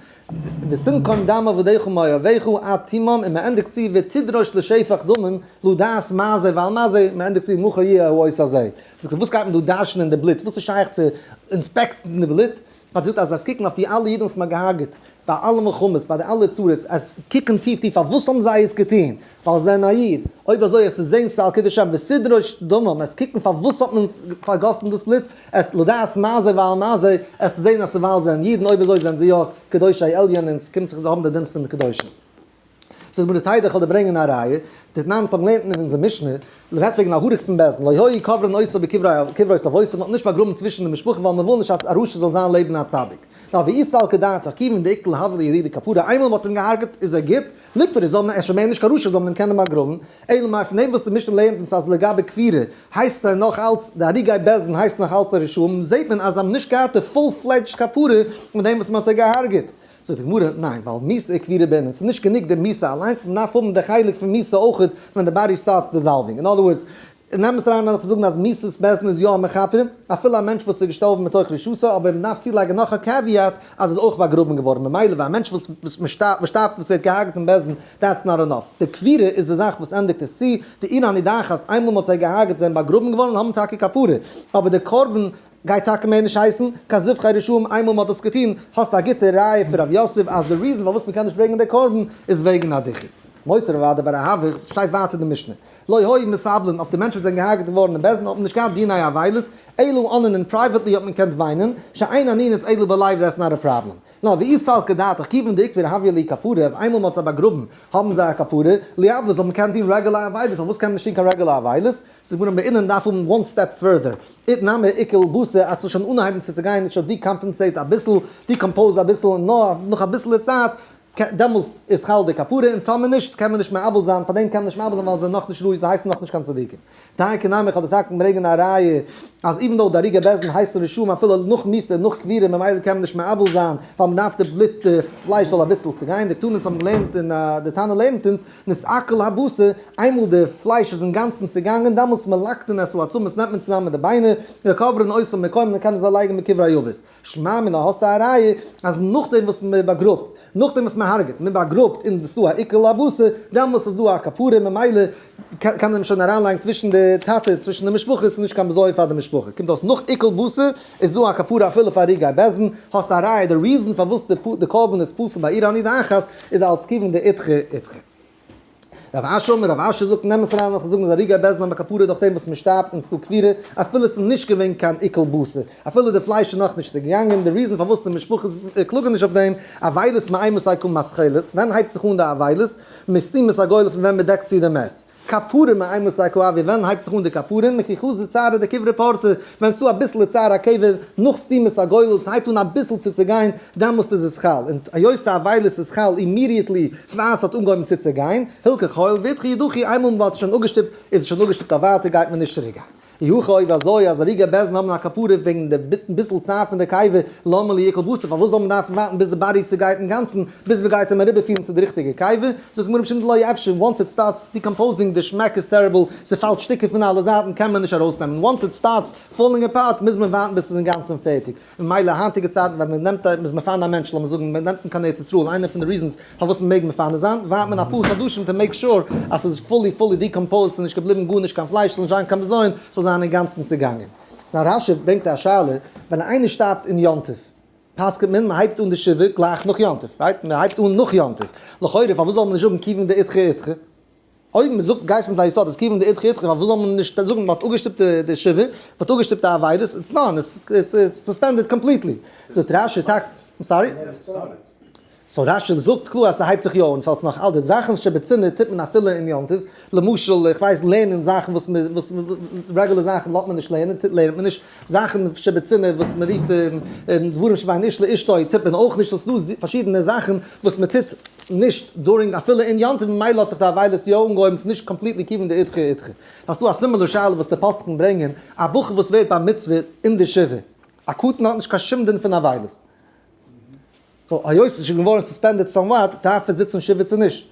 ותנקום דם עבדיך מאויביך עד תומם, און מען ענדיגט צו ותדרוש לשפך דמים, לדעת מה זה ועל מה זה, מען ענדיגט צו מחר יהיה האות הזה. וואס גייט מען דא דרש'נען די בלוט? וואס איז שייך צו inspect ן די בלוט? האט געזאגט אז עס קוקן אויף די אלע אידן וואס מען האט געהארגעט ביי אלע מלחמות ביי די אלע צרות עס קוקן טיף טיף פארוואס האבן זיי עס געטון ווייל זיי זענען א איד אויב אזוי עס צו זען ס'איז על קידוש השם ותדרוש דמם עס קוקן פארוואס האט מען פארגאסן דאס בלוט עס לדעת מה זה ועל מה זה עס צו זען אז ס'איז ווייל זיי זענען אידן אויב אזוי זענען זיי יא קדושי עליון און ס'קומט זיך זיי האבן די דין פון קדושים. זאגט די גמרא תדע איך וועל דיר ברענגען א ראיה, דתנן אונז האבן געלערנט אין אונזער משנה, רעדט וועגן א הרוג פון בית דין, לא היו קוברין אותו בקברות אבותיו, מען האט נישט באגראבן צווישן די משפחה ווייל מען וויל נישט אז א רשע זאל זיין לעבן א צדיק. נאר ואי סלקא דעתך כיוון דאיקטול הוה ליה ידידי כפרה, איינמאל מען האט אים געהארגעט איז ער גוט, ליקבר איז זאל מען ער שוין מער נישט קיין רשע זאל מען אים קענען באגראבן, אלא מאי פון דעם וואס די משנה לערנט אונז אז לגבי קבירה הייסט ער נאך אלץ, די הרוגי בית דין הייסט נאך אלץ א רשעים, זעט מען אז זיי האבן נישט געהאט די full fledged כפרה מיט דעם וואס מען האט זיי געהארגעט. זאגט די גמרא, ניין, ווייל מיתה וקבירה בעינן, ס'איז נישט גענוג די מיתה אליינס, מ'דארף האבן די חלק פון מיתה אויכעט ווען די body starts dissolving, in other words, נעם עס אריין וועל איך זאגן אז מיתת בית דין איז יא מכפר, אפילו א מענטש וואס איז געשטארבן מתוך רשעותו, אבער מ'דארף צולייגן נאך א caveat אז ער איז אויך באגראבן געווארן, ממילא ווען א מענטש וואס וואס שטארבט וואס ווערט געהארגעט אין בית דין, that's not enough. די קבירה איז די זאך וואס ענדיגט עס צו, די עיר הנידחת, איינמאל מ'האט זיי געהארגעט זענען באגראבן געווארן און האבן טאקע כפרה, אבער די קרבן גייט טאקע מער נישט הייסן קיין זבחי רשעים איינמאל מ'האט עס געטון, האסט א גוטע ראיה פון רב יוסף אז די reason פארוואס מ'קען נישט ברענגען די קרבן איז וועגן א דיחוי. מותיב רב אדא בר אהבה, שטייט ווייטער די משנה, לא היו מתאבלין, אויף די מענטשן וואס זענען געהארגעט געווארן אין בית דין האט מען נישט געהאט דיני אבילות, אלא אנן און privately האט מען געקענט וויינען, שאין אנינות אלא בלב that's not a problem. נאר ואי סלקא דעתך כיוון דאיקבר הויא להו כפרה אז איינמאל מ'האט זיי באגראבן האבן זיי א כפרה, ליאבלע זאל מען קענען טון רעגולער אבילות, פארוואס קען מען נישט טון קיין רעגולער אבילות? זאגט די גמרא בעינן דארף האבן one step further, אית נמי עיקול בתר אז ס'זאל שוין אנהייבן צו צעגיין און שוין decompensate אביסל, decompose אביסל און נאר נאך אביסלע צייט דעמאלסט איז חל די כפרה און טאמער נישט קען מען נישט מאבל זיין, פארדעם קען מען נישט מאבל זיין ווייל זיי זענען נאכנישט ראוי זיי הייסן נאכנישט קיין צדיקים. דייקא נמי איך האב דיר טאקע ברענגען א ראיה אז even though די הרוגי בית דין הייסן רשעים אפילו נאך מיתה נאך קבירה ממילא קען מען נישט מאבל זיין ווייל מ'דארף די בלוט די פלייש זאל אביסל צוגיין, די תנא אונז האבן געלערנט און די תנא לערנט אונז נתעכל הבשר, איינמאל די פלייש איז אינגאנצן צעגאנגען, דאמאלס מלקטין את העצמות נעמט מען צוזאמען די ביינער, וקוברין אותן במקומן און קען זיי לייגן בקברי אבות. שמע מינה האסטו א ראיה אז נאכדעם וואס מען באגראבט, נאכדעם וואס מען הרג'ט, מען באגראבט און ס'איז דא א עיקול הבשר, דאמאלס איז דא א כפרה ממילא קען מען אים שוין אריינלייגן צווישן די טאטע, צווישן די משפחה, ס'איז נישט קיין בזיון פאר די משפחה. קומט אויס נאך עיקול בשר איז דא א כפרה אפילו פאר הרוגי בית דין, האסטו א ראיה די reason פארוואס די קרבן איז פסול ביי עיר הנידחת איז אלץ כיוון דאידחי אידחי. רב אשי אמר, רב אשי זאגט נעם עס אריין נאכן זאגן אז הרוגי בית דין האבן א כפרה דורך דעם וואס מען שטארבט און ס'דא קבירה, אפילו ס'איז נישט געווען קיין עיקול בשר, אפילו די פלייש איז נאכנישט צוגעגאנגען, די reason פארוואס די משפחות קלאגן נישט אויף דעם, אבילות מאימתי קא מתחילת, ווען הייבט זיך אן די אבילות? מסתימת הגולל פון ווען מען דעקט צו די מת. כפרה מאימתי קא עביא, ווען הייבט זיך אן די כפרה? מכי חזי צערא דקברא פורתא, ווען ס'דא אביסל צער הקבר נאך סתימת הגולל, ס'הייבט אן אביסל צו צעגיין, דעמאלסט איז עס חל, און היות די אבילות איז חל immediately פאר ס'האט אנגעהויבן צו צעגיין, הילכך הואיל ואידחי ידחי, איינמאל מ'האט עס שוין אפגעשטופט, איז עס שוין אפגעשטופט אויף ווייטער גייט מען נישט צוריק גיין. אי הכי אויב אזוי אז הרוגי בית דין האבן א כפרה וועגן די ביסל צער פון די קבר, למה לי יעקל בשר, פארוואס זאל מען דארפן ווארטן ביז די body צעגייט אינגאנצן ביז מען גייט אים אריבערפירן צו די ריכטיגע קבר? זאגט די גמרא משום דלא אפשר, once it starts decomposing די שמעק איז terrible, ס'פאלט שטיקער פון אלע זייטן קען מען נישט ארויסנעמען, once it starts falling apart מוז מען ווארטן ביז ס'איז אינגאנצן פערטיג. ממילא היינטיגע צייטן ווען מען נעמט א מ'איז מפנה א מענטש לאמיר זאגן מען נעמט אים קיין ארץ ישראל איינע פון די reasons פארוואס מען מעג מפנה זיין ווארט מען אפאר חדשים to make sure אז ס'איז fully fully decomposed ס'איז נישט געבליבן גארנישט קיין פלייש ס'זאל נישט זיין קיין בזיון ס'זאל זיין אינגאנצן צעגאנגען. נאר רש"י ברענגט א שאלה ווען איינער שטארבט אין יום טוב פסק'נט מען מ'הייבט אן די שבעה גלייך נאך יום טוב right? מ'הייבט אן נאך יום טוב לכאורה פארוואס זאל מען נישט זאגן כיוון דאידחי אידחי? אויב מען זאגט גייסט מיט א יסוד אז כיוון דאידחי אידחי פארוואס זאל מען נישט זאגן מען האט אפגעשטופט די שבעה, מען האט אפגעשטופט די אבילות, it's done, it's suspended completely. זאגט רש"י טאקע, I'm sorry? So רש"י זאגט קלאר אז ס'הייבט זיך יא אן, ס'הייסט נאך אלע די זאכן שבצנעה טוט מען אפילו אין יום טוב, למשל איך ווייס לערנען זאכן וואס מען וואס רעגולער זאכן לאזט מען נישט לערנען, לערנט מען נישט, זאכן שבצנעה וואס מען רופט דברים שבין איש לאשתו טוט מען אויך נישט, ס'איז דא פארשידענע זאכן וואס מען טוט נישט during אפילו אין יום טוב ממילא האט זיך די אבילות יא אנגעהויבן ס'איז נישט completely כיוון דאידחי אידחי. האסטו א similar שאלה וואס די פוסקים ברענגען, א בחור וואס ווערט בר מצוה אין די שבעה, א קטן האט נישט קיין שום דין פון אבילות, so היות ס'איז שוין געווארן suspended somewhat דארף ער זיצן שבעה צו נישט?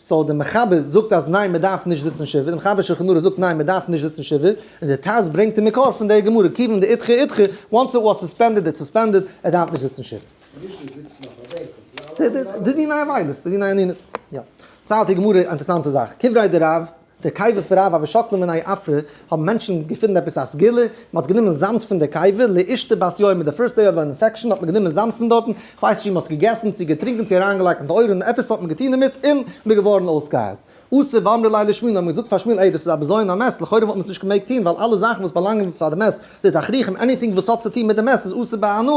so די מחבר זאגט אז ניין מ'דארף נישט זיצן שבעה, די מחבר שולחן ערוך זאגט ניין מ'דארף נישט זיצן שבעה, און די טז ברענגט די מקור פון די גמרא כיוון דאידחי אידחי, once it was suspended it's suspended, ער דארף נישט זיצן שבעה. נישט די זיצן אויף א בענקל, ס'איז אלע די דיני אבילות, די דיני אנינות, יא. ציילט די גמרא א אינטערעסאנטע זאך, קברי דרב, די קבר פון רב הוו שקלי מיניה עפרא, האבן מענטשן געפונען עפעס א סגולה, מען האט גענומען זאמד פון די קבר, לאשתו בת יומא, די first day of infection האט מען גענומען זאמד פון דארטן, כ'ווייס נישט צו מען האט עס געגעסן, צו געטרינקען, צו אריינגעלייגט אין די אויערן, עפעס האט מען געטון דערמיט, און מען איז געווארן אויסגעהיילט. אתו ואמרו ליה לשמואל, האט מען געזאגט פאר שמואל, עי דאס איז א בזיון המת, לכאורה וואלט מען עס נישט געמעגט טון, ווייל אלע זאכן וואס באלאנגען פאר די מת, די תכריכים, anything וואס האט צו טון מיט די מת איז אסור בהנאה,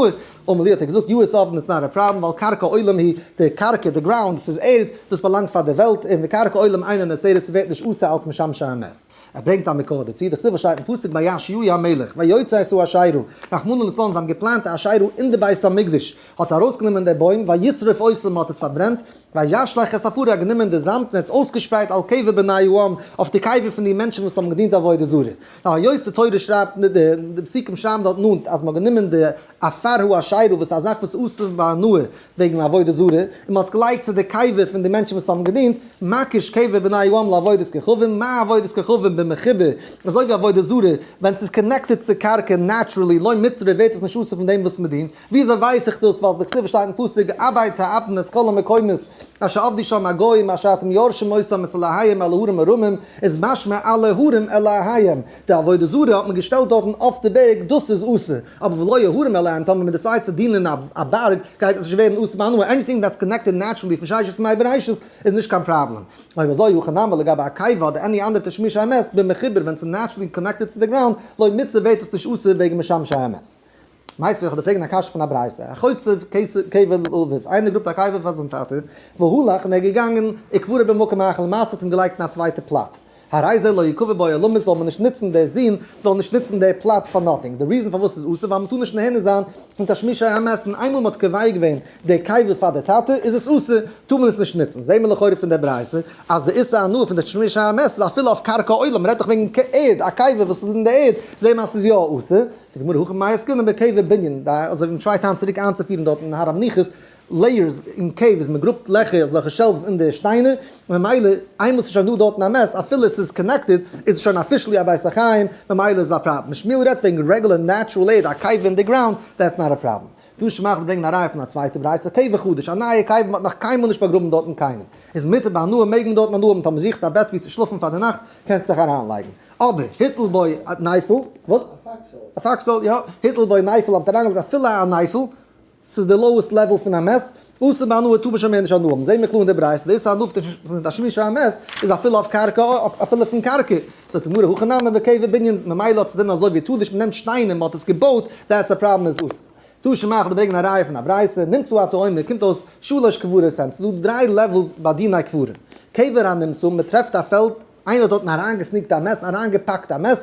אמר להו האט ער געזאגט יאות עבדין it's not a problem ווייל קרקע עולם היא, די קרקע, די ground, ס'איז ערד, דאס באלאנגט פאר די וועלט, און וקרקע עולם אינה נאסרת ס'ווערט נישט אסור אלץ משמשי המת. ער ברענגט א מקור דערצו, דכתיב וואס שטייט אין פסוק ויאשיהו המלך ויוצא את האשרה, רחמנא לצלן זיי האבן געפלאנט א אשרה אין די בית המקדש, האט ער ארויסגענומען די בוים וישרוף אותה מען האט עס פארברענט, וישלך את עפרה האט גענומען די זאמד און עס אויסגעשפרייט על קבר בני העם אויף די קבר פון די מענטשן וואס האבן געדינט עבודה זרה. נאר היות די תורה שרייבט די פסוקים שרייבן דארט נאנט אז מען האט גענומען די עפר האשרה וואס איז א זאך וואס איז אסור בהנאה וועגן עבודה זרה, און מען האט עס געלייגט צו די קבר פון די מענטשן וואס האבן געדינט, מקיש קבר בני העם לעבודת כוכבים, מה עבודת כוכבים במחובר, אזוי ווי עבודה זרה, ווען ס'איז connected צו קרקע naturally, לא מיתסרא ווערט עס נישט אסור פון דעם וואס מען דינט, וויאזוי ווייס איך דאס ווייל דכתיב שטייט אין פסוק אבד תאבדון את כל המקומות אשר עבדו שם הגוים אשר אתם יורשים אותם את אלהיהם על ההרים הרמים איז משמע על ההרים אלהיהם די עבודה זרה האט מען געשטעלט דארטן אויף די בערג דאס איז אסור אבער ולא ההרים אלהיהם טאמער מען decide צו דינען א בארג גייט עס נישט ווערן אסור בהנאה anything that's connected naturally פון ששת ימי בראשית איז נישט קיין פראבלעם אויב אזוי הכא נמי לגבי א קבר אדער any אנדערע תשמישי המת במחובר ווען ס'איז naturally connected צו די ground לא מיתסרא ווערט עס נישט אסור וועגן משמשי המת. מיינסט ווען איך וועל דיר פרעגן א קשיא פון א ברייתא, החוצב קבר לאביו, איינער גראבט א קבר פאר זיין טאטע, והלך און ער איז געגאנגען, וקברו במקום אחר, למעשה האט אים געלייגט אין א צווייטע plot. הרי זה לא יקבר בו עולמית זאל מען נישט נוצן דער זון זאל נישט נוצן דער plot פאר nothing, די reason פארוואס ס'איז אסור ווייל מ'טאר נישט נהנה זיין פון תשמישי המת און איינמאל מ'האט קובע געווען דער קבר פאר דער טאטע איז עס אסור, טאר מען עס נישט נוצן, זעהן מיר לכאורה פון דער ברייתא אז די איסור הנאה פון די תשמישי המת איז אפילו אויף קרקע עולם, מ'רעדט דאך וועגן ערד, א קבר וואס איז אין די ערד, זעהן מיר אז ס'איז יא אסור. זאגט די גמרא הכא במאי עסקינן בקבר בנין, אזוי ווי מ'טרייט היינט צוריק איינצופירן דארט אין הר המנוחות layers אין caves, מ'גראבט לעכער אזעלכע shelves אין די שטיינער, ממילא איינמאל ס'איז שוין דא דארטן א מת אפילו ס'איז connected איז עס שוין officially א בית החיים, ממילא איז עס א פראבלעם. שמואל רעדט וועגן רעגולער natural ערד, א קבר אין די ground, that's not a problem. תא שמע כ'וועל ברענגען א ראיה פון א צווייטע ברייתא, קבר חדש, א נייע קבר, מ'האט נאך קיינמאל נישט באגראבן דארטן קיינעם, איז מותר בהנאה מעג מען דארטן הנאה האבן, טאמער זוכסטו א בעט וואו צו שלאפן פאר די נאכט, קענסט דיך אריינלייגן. אבער הטיל בו נפל, וואס? א foxhole, יא, הטיל בו נפל האט אריינגעלייגט אפילו א נפל, ס'איז די lowest level פון א מת, אסור בהנאה טאר מען שוין מער נישט הנאה האבן, זעהן מיר קלאר אין די ברייתא, די איסור הנאה פון תשמישי המת איז אפילו אויף קרקע, אפילו פון קרקע, זאגט די גמרא הכא נמי בקבר בנין, ממילא האט עס דין אזוי ווי תלוש, מ'נעמט שטיינער מ'האט עס געבויט, that's א פראבלעם איז אסור. תא שמע כ'וועל ברענגען א ראיה פון א ברייתא, נמצא אתה אומר, קומט אויס שלש קברות הן, ס'איז דא דריי levels ביי דיני קברים, קבר הנמצא, מ'טרעפט א פעלד, איינער האט דארטן אריינגעסניקט א מת, אריינגעפאקט א מת,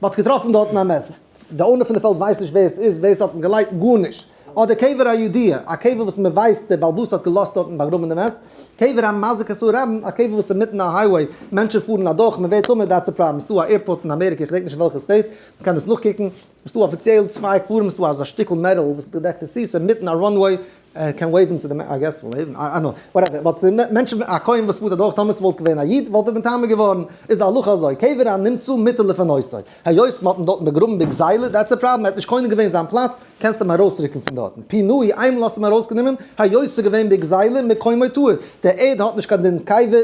מ'האט געטראפן דארטן א מת, די owner פון די פעלד ווייסט נישט ווער עס איז, ווער עס האט אים געלייגט, גארנישט. אדער קבר הידוע, א קבר וואס מען ווייסט דער בעל הבית האט געלאזט דארטן באגראבן די מת, קבר המזיק את הרבים, א קבר וואס איז אינמיטן א highway, מענטשן פארן אדורך, מען ווערט טמא, that's a problem. ס'דא א airport אין אמעריקע, איך געדענק נישט אין וועלכע state, מען קען עס נאכקוקן, ס'דא אפיציעל צוויי קברים, ס'דא אזא שטיקל metal וואס באדעקט עס צו, ס'איז אינמיטן א runway, ער קען wave ן צו די I guess wave ן, I know, whatever, but ס'איז מענטשן, א כהן וואס פארט אדורך טאמער ס'וואלט געווען א איד וואלט ער מטמא געווארן, איז די הלכה אזוי, קבר הנמצא מותר לפנותו, היות מ'האט אים דארטן באגראבן בגזילה, that's a problem, ער האט נישט קונה געווען זיין פלאץ, קענסט אים ארויסרוקן פון דארטן, פינוי, איינמאל האסט אים ארויסגענומען, היות ס'איז געווען בגזילה, מקומו טהור, די ערד האט נישט קיין דין קבר,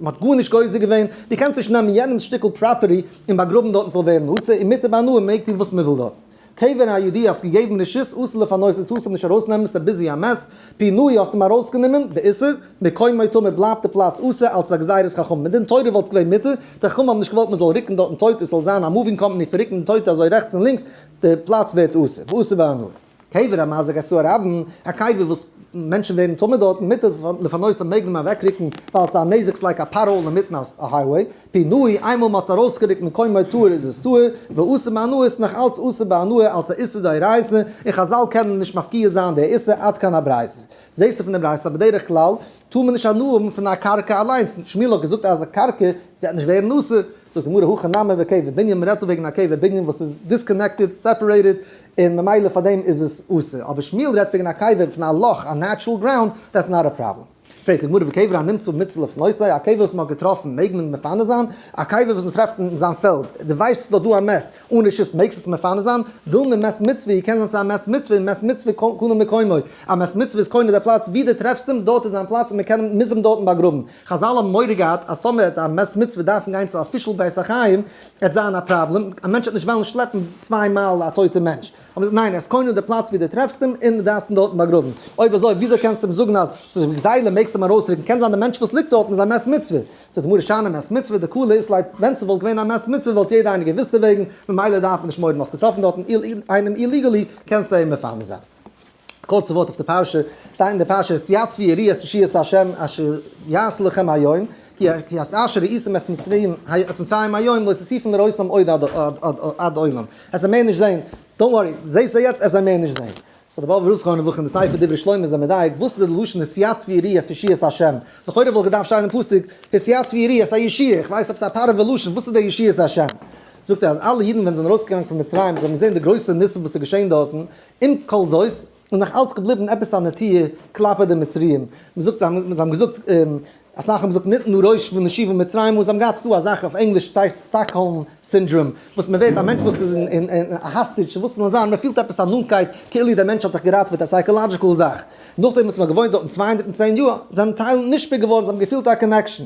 מ'האט גארנישט גוזר געווען, דו קענסט נישט נעמען יענעמ'ס שטיקל property און באגראבן דארטן ס'זאל ווערן אסור, און מותר בהנאה, מ'מעג טון וואס מ'וויל דארטן. קבר הידוע האסט געגעבן רשות אסור לפנות איז טארסט אים נישט ארויסנעמען ס'איז ביזי א mess, פינוי האסט אים ארויסגענומען, באיסור, מקומו טמא בלייבט די פלאץ אסור אלס א גזירת חכמים, מדין תורה וואלט עס געווען מותר, די חכמים האבן נישט געוואלט מען זאל רוקן דארטן טויטע עס זאל זיין א moving company פון רוקן טויטע אזוי רעכטס און לינקס, די פלאץ ווערט אסור, ואסור בהנאה. קבר המזיק את הרבים, א קבר וואס מענטשן ווערן טמא דארטן, מותר לפנותו מעג מען אוועקרוקן ווייל עס איז א נזק ס'לייק א pothole אינמיטן א highway, פינוי, איינמאל מ'האט עס ארויסגערוקט מקומו טהור איז עס טהור, ואסור בהנאה איז נאך אלץ אסור בהנאה אלץ א איסור דאורייתא, און חזל קענען נישט מפקיע זיין די איסור עד כאן הברייתא. זעסטו פון די ברייתא אז בדרך כלל טאר מען נישט הנאה האבן פון א קרקע אליינס, שמואל האט געזאגט אז א קרקע וועט נישט ווערן אסור, זאגט די גמרא הכא נמי בקבר בנין, מ'רעדט דא וועגן א קבר בנין וואס איז disconnected, separated, און ממילא פאר דעם איז עס אסור, אבער שמואל רעדט וועגן א קבר פון א לאך, א natural ground, that's not a problem. פרעגט די גמרא וקבר הנמצא מותר לפנותו, א קבר וואס מען האט געטראפן מעג מען מפנה זיין? א קבר וואס מען טרעפט אין זיין פעלד, דו ווייסט ס'איז דארט דא א מת, אן רשות מעגסט עס מפנה זיין? דילמא מת מצוה הוא, קען זיין ס'איז א מת מצוה און מת מצוה קונה מקומו, א מת מצוה איז קונה די פלאץ ווי דו טרעפסט אים, דארט איז זיין פלאץ און מען קען אים מוז אים דארטן באגראבן. חזל האבן מורא געהאט אז טאמער וועט א מת מצוה דארפן גיין צו official בית החיים, עט זיין א פראבלעם, א מענטש וועט נישט וועלן שלעפן צוויי מייל א טויטע מענטש. אבער ניין, ער איז קונה די פלאץ ווי דו טרעפסט אים און דו דארפסט אים דארטן באגראבן. אויב אזוי וויאזוי קענסטו אים זאגן אז ס'איז גזילה מעגסט אים ארויסרוקן? קען זיין די מענטש וואס ליגט דארטן איז א מת מצוה. זאגט די גמרא שאני מת מצוה דקלא אית ליה, ווען ס'וואלט געווען א מת מצוה וואלט יעדער איינער געוואוסט דערוועגן, ממילא דארף מען נישט מורא האבן האסט געטראפן דארטן איינעם illegally קענסטו אים מפנה זיין. קורצע ווארט אויף די פרשה, שטייט אין די פרשה התייצבו וראו את ישועת ה' אשר יעשה לכם היום, כי את אשר ראיתם את מצרים את מצרים היום לא תוסיפון לראותם עוד עד עולם. עס זאל מער נישט זעהן, don't worry, זעהסט זיי יעצט, עס זאל מער נישט זעהן. so דער באבובער רב זכרונו לברכה אין די ספר דברי שלמה איז ער מדייק, וואס איז די לשון התייצבו וראו את ישועת ה'? לכאורה וואלט געדארפט שטיין אין פסוק התייצבו וראו את הישועה, איך ווייס עפעס א פארעווע לשון, וואס איז די ישועת ה'? זאגט ער אז אלע אידן ווען זיי זענען ארויסגעגאנגען פון מצרים, זיי האבן געזעהן די גרויסע ניסים וואס איז געשעהן דארטן, עם כל זאת, איז נאך אלץ געבליבן עפעס א נטיה כלפי די מצריים, מען זאגט זיי האבן געזאגט, אסאך האבן געזאגט נתנה ראש ונשובה מצרימה, זיי האבן געהאט ס'דא א זאך אויף ענגליש ס'הייסט Stockholm syndrome, וואס מען ווערט א מענטש וואס איז אין א hostage, וואס ס'זאל זיין, מען פילט עפעס א נאנטקייט כאילו דער מענטש האט דיך געראטעוועט, א psychological זאך. נאכדעם וואס מען האט געוואוינט דארטן 210 יאר, זענען טייל נשפע געווארן, זיי האבן געפילט א connection.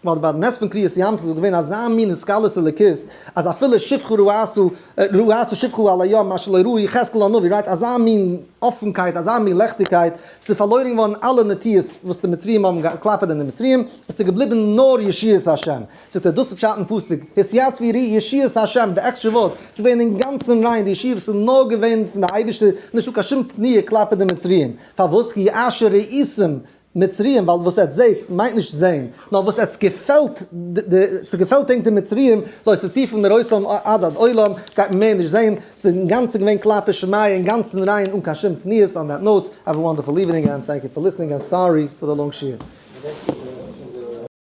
ווייל ביי די נס פון קריעת ים סוף איז געווען אזא מין התגלות אלוקית, אז אפילו שפחה ראתה ראתה שפחה על הים מה שלא ראה יחזקאל הנביא, right? אזא מין אפנקייט, אזא מין לעכטיגקייט, ס'איז פארלוירן געווארן אלע נטיות וואס די מצריים האבן געהאט כלפי די מצריים, עס איז געבליבן נאר ישועת השם. זאגט ער, דאס איז פשט אין פסוק, התייצבו וראו ישועת השם, די עקסטרע ווארט, ס'איז געווען אינגאנצן ריין, די ישועה וואס איז נאר געווען פון די אייבערשטער, נישטא קיין שום תנועה כלפי די מצריים. פארוואס? כי אשר ראיתם מצריים, ווייל וואס עטס זעטס מיינט נישט זען, נאר וואס עטס געפעלט, ס'געפעלט ענק די מצריים, לא תוסיפון לראותם עוד עד עולם, גייט מען מער נישט זען, ס'איז אינגאנצן געווען כלפי שמיא, אינגאנצן ריין אן קיין שום פניות, on that note, have a wonderful evening and thank you for listening and sorry for the long שיעור.